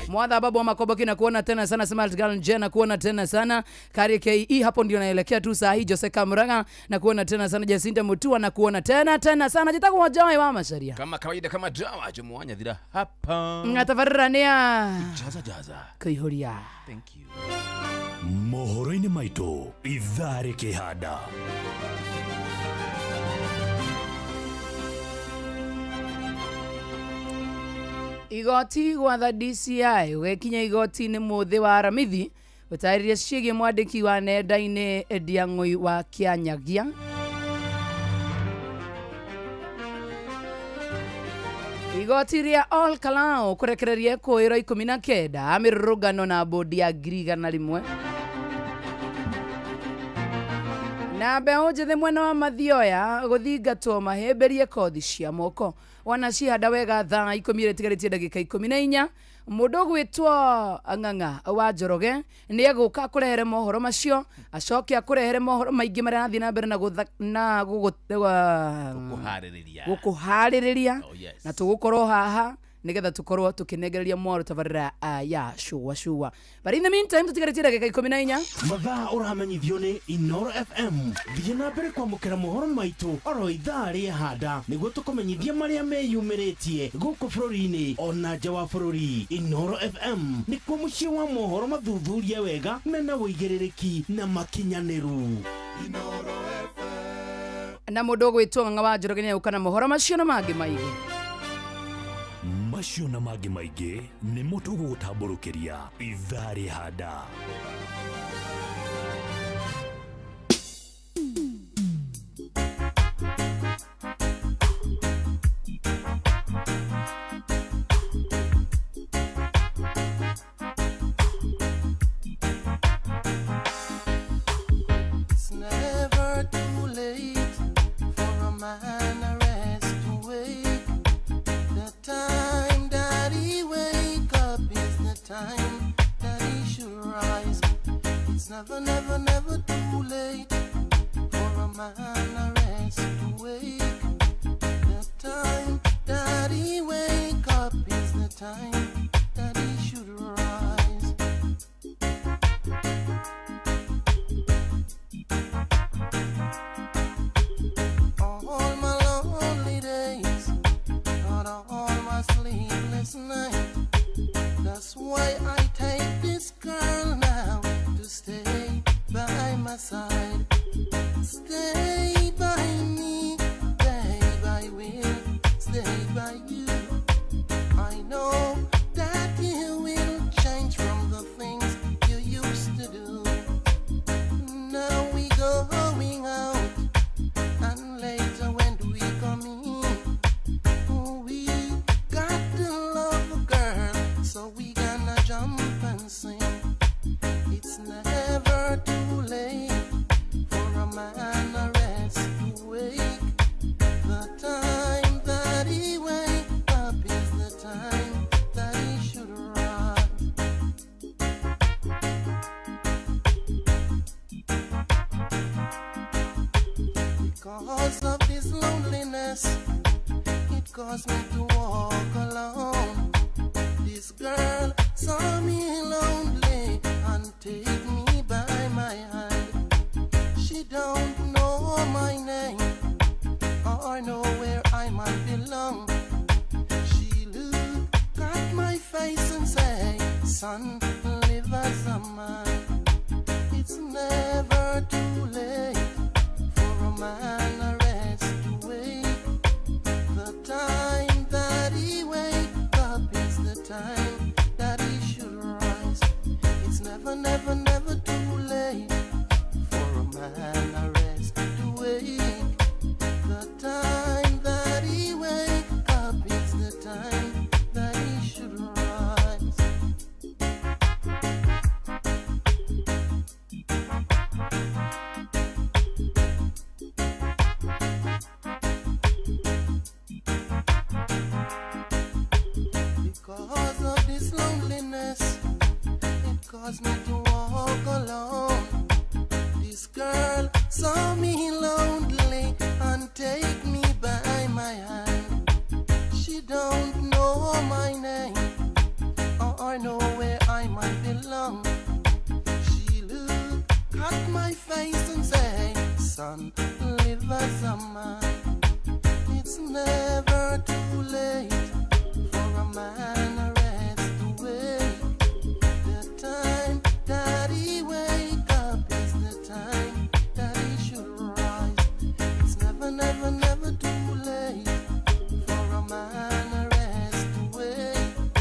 Mwadha babu wa Makoboki na kuona tena sana. Smart Girl Nje na kuona tena sana. Kari KE hapo ndio naelekea tu saa hii. Jose Kamuraga na kuona tena sana. Jacinta Mutua na kuona tena tena sana. Jitakuwa Wajoe wa Macharia.
Kama kawaida kama dawa Jomo wa Nyathira hapa.
Ngatafarania.
Jaza jaza.
Kuihuria.
Thank you.
Mohoro-inĩ maitũ ithaa rĩkĩhanda.
Igoti gwatha DCI ũgekinya igoti-inĩ mũthĩ wa Aramithi gũtarĩria ciĩgiĩ mwandĩki wa nenda-inĩ Ndiang'ũi wa Kĩanyagia. Igoti rĩa Ol Kalou kũrekereria ekũĩrwo 19 a mĩrũrũngano na bodi ya 100,000. Na mbeũ njĩthĩ mwena wa Mathioya gũthingatwo mahĩmbĩrie kothi cia moko. Wanacihanda wega thaa 10 ĩtigarĩtie ndagĩka 14. Mũndũ ũgwĩtwo Ng'ang'a wa Njoroge nĩ egũka akũrehere mohoro macio, acoke akũrehere mohoro maingĩ marĩa arathiĩ na mbere na gũkũharĩrĩria.
Oh, yes.
Na tũgũkorwo haha nigetha tukorwo tukinengereria mwaro tabarĩra ya shua shua. But in the meantime tutigarĩtie ndagĩka 14.
Mathaa ũramenyithio nĩ Inoro FM. Thiĩ na mbere kwamũkĩra mohoro maitũ oro ithaa rĩa handa nĩguo tũkũmenyithie marĩa meyumĩrĩtie gũkũ bũrũri-inĩ ona nja wa bũrũri. Inoro FM nĩkuo mũciĩ wa mohoro mathuthurie wega mena ũigĩrĩrĩki na makinyanĩru.
Na mũndũ ũgwĩtwo Ng'ang'a wa Njoroge nĩegũka na mohoro macio na mangĩ maingĩ.
Macio na mangĩ maingĩ nĩmo tũgũgũtambũrũkĩria ithaa rĩhanda.
It's never too late for a man arrest to wake. The time that he wake up is the time that he should rise. It's never, never, never too late for a man arrest to wake. The time that he wake up is the time that he should rise. All my lonely days, not all my sleepless night. That's why I take this girl now to stay by my side. Stay by me, babe, I will stay by you. I know that you will change from the things you used to do. Now we going out, and later when we come in, we got to love a girl, so we gonna jump and sing. It's never too late for a man arrest to wake. The time that he wake up is the time that he should rise. Because of this loneliness, it caused me to walk alone. This girl saw me lonely and take me by my hand. She don't know my name or know where I might belong. She look at my face and say, son, live as a man. It's never too late for a man arrest to wake. The time that he wake up is the time that he should rise. It's never, never, never too late for a man arrest to wake. The time that he wake up is the time that he should rise. Because of this loneliness, it caused me to walk alone. This girl saw me lonely and take me by my hand. She don't know my name or know where I might belong. She look at my face and say, son, live as a man. It's never too late for a man arrest to wake. The time that he wake up is the time that he should rise. It's never, never, never too late for a man arrest to wake.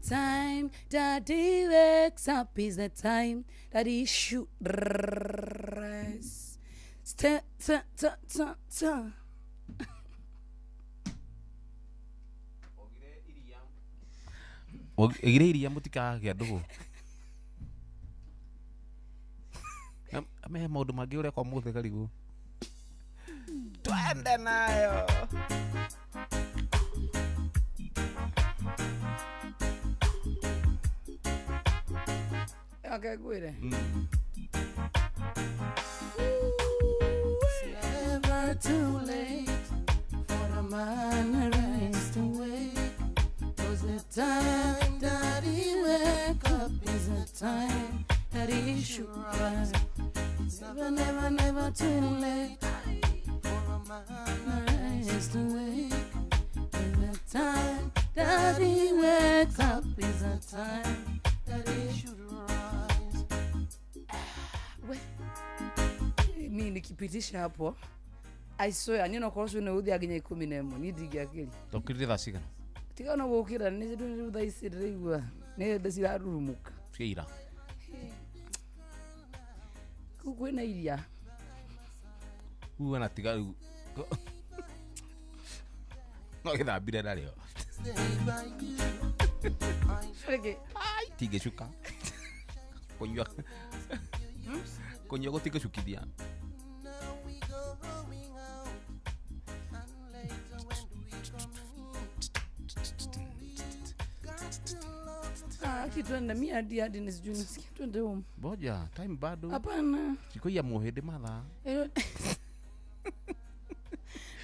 time that he wakes up is the time that he should rise. Ta ta ta ta ta.
Oigire iria mũtikagĩa ndũgũ. Amehe maũndũ mangĩ ũreka ũmũthĩ karigũ. Twende nayo.
Okay, ngwĩre.
It's never too late for a man rise to wake. 'Cause the time that he wake up is the time that he should rise. It's never, never, never too late for a man rise to wake. And the time that he wakes up is the time that he should rise.
We, mi nikipitisha hapo I swear niĩ no korwo ũcio nĩ ũthiaga nginya 11 niĩ ndingĩakĩria.
Tokirire thaa cigana?
Tiga ona gũkĩra nĩ rĩu thaa ici ndĩraigua nĩ ndĩ cirarurumũka.
Cia ira.
Kũu kwĩna iria.
Uga na tiga rĩu. No gĩthambire narĩo.
Rĩngĩ.
Tingĩcuka. Kũnyua. Kũnyua gũtingĩcukithia.
Ah, kitwende mi hadi hadi ni sijui nisikie twende home.
Boja, time bado.
Hapana.
Sikoia muhĩndĩ mathaa.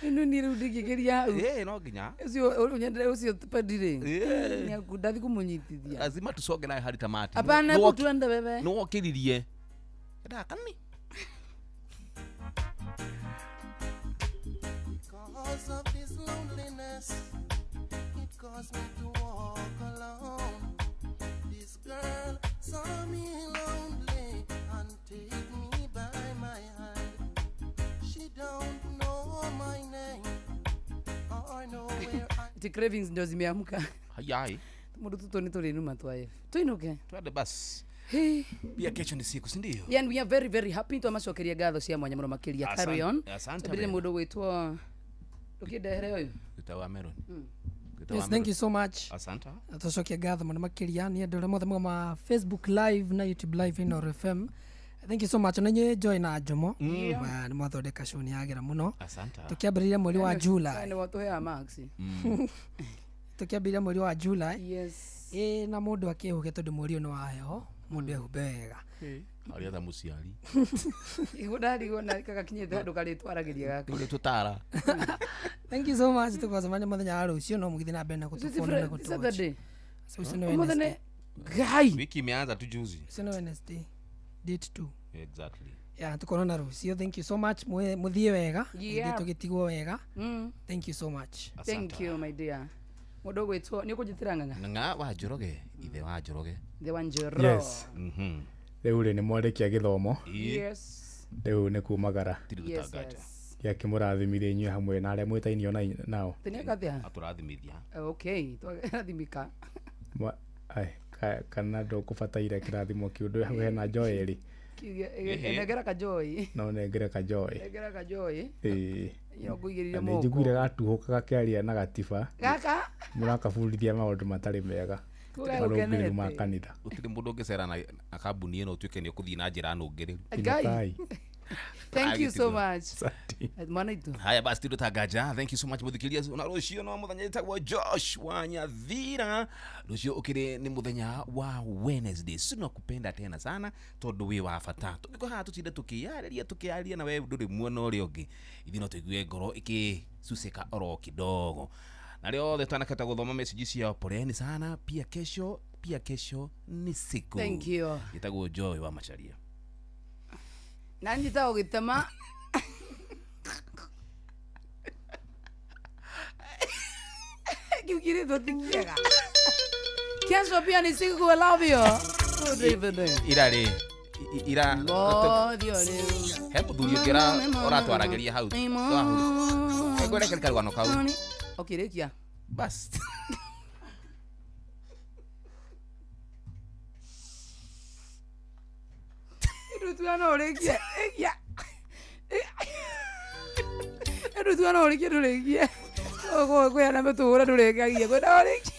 Ĩno niĩ rĩu ndingĩgeria hau.
Ĩĩ no nginya.
Ũcio ũnyendere ũcio padire. Nĩ ndathi kũmũnyitithia.
Lazima tusonge naye hadi tamati.
Hapana, hebu tuende wewe.
Nĩ wokĩririe. Endaga kani.
Because of this loneliness, it caused me to walk alone. This girl saw me lonely and take me by my hand. She don't know my name or know where I.
The cravings ndio zimeamka.
Hayai.
Mundu tuto nĩ tũrĩnuma twaye. Tuinuke.
Twende basi.
Hey.
Pia kesho ni siku, si ndio?
Yeah, and we are very very happy twamacokeria ngatho cia mwanya mũno makĩria. Carry on.
Asante.
Twambĩrĩrie mũndũ gwĩtwo ndũkĩndehere ũyũ.
Gĩtawa Meron.
Yes, thank you so much.
Asante.
Tucokie ngatho mũno makĩria nĩ andũ arĩa mothe ma Facebook live na YouTube live Inooro FM. Thank you so much. Na inyuĩ Joy na Njomo. Nĩ mwathondeka show nĩ yagĩra mũno.
Asante.
Tũkĩambĩrĩria mweri wa July.
Nĩ watũheaga marks.
Tũkĩambĩrĩria mweri wa July.
Yes.
Ĩ na mũndũ akĩhuge tondũ mweri ũyũ nĩ wa heho, mũndũ ehumbe wega.
Arĩa tha mũciari.
Igũ ndarigwo na gagakinyĩte handũ karĩtwaragĩria gaka.
Rĩu tũtara.
Thank you so much. Tũgacemania mũthenya wa rũciũ no mũgĩthiĩ na mbere na gũtũfollow na gũtũ watch.
Saturday.
So ũcio nĩ Wednesday.
Ngai.
Wiki imeanza tu juzi.
Ũcio nĩ Wednesday. Date 2.
Exactly.
Yeah, tukonana rũciũ. Thank you so much. Mũthiĩ wega.
Yeah.
Ithuĩ tũgĩtigwo wega. Thank you so much.
Thank you my dear. Mũndũ ũgwĩtwo nĩ ũkũnjĩtĩra ng'ang'a?
Ng'ang'a wa Njoroge, ithe wa Njoroge.
Ithe wa Njoroge.
Yes. Rĩu rĩ nĩ mwarĩkia gĩthomo.
Yes.
Rĩu nĩ kumagara.
Yes, yes.
Gĩakĩmũrathimire inyuĩ hamwe na arĩa mwĩtainio nao.
Tũnĩakathĩa?
Atũrathimithia.
Okay, twarathimika.
Kana ndũkũbataire kĩrathimo kĩu ndũ hakuhĩ na Joy rĩ.
Nengera ka Joy.
No nengere ka Joy.
Nengera ka Joy.
Ĩĩ.
Yo ngũigĩrĩire
Na
moko.
nĩ njiguire gatuhũka gakĩaria na gatiba.
Gaka?
Mũrakabundithia maũndũ matarĩ mega.
Marũngĩrĩru
ma kanitha.
Gũtirĩ mũndũ ũngĩcera na kambuni ĩno ũtuĩke nĩ ũkũthiĩ na njĩra nũngĩrĩru.
Ngai. Thank you so much. Mwana itũ.
Haya basi tudo tagaja. Thank you so much mũthikĩrĩria. Na rũciũ no mũthenya ĩtagwo Josh wa Nyathira. Rũciũ ũkĩrĩ nĩ mũthenya wa Wednesday. Sina kupenda tena sana tondũ wĩ wa bata. Tũngĩkorwo haha tũtinde tũkĩyarĩria tũkĩaria na we ndũrĩ muona ũrĩa ũngĩ. Ithuĩ no tũigue ngoro ĩkĩcucĩka oro kidogo. Na rĩo othe twanakata gũthoma message ciao, poleni sana. Pia kesho ni siku.
Thank you.
Ĩtagwo Joy wa Macharia.
Na njĩtagwo gĩtema. Kĩu kĩrĩtwo ti kĩega. Kesho pia ni siku, I love you. Good evening.
Ira rĩ ira
Ngothio rĩu.
He mũthuri ũngĩ ũratwaragĩria hau. Ngwĩre karũgano kau.
Okay, rĩkia.
Bas.
Ndu no ũrĩkie. Ĩkia. Ndu no ũrĩkie ndũrĩkie. Kwĩ arĩa metũhũra ndũrĩkagia. Kwenda ũrĩkie.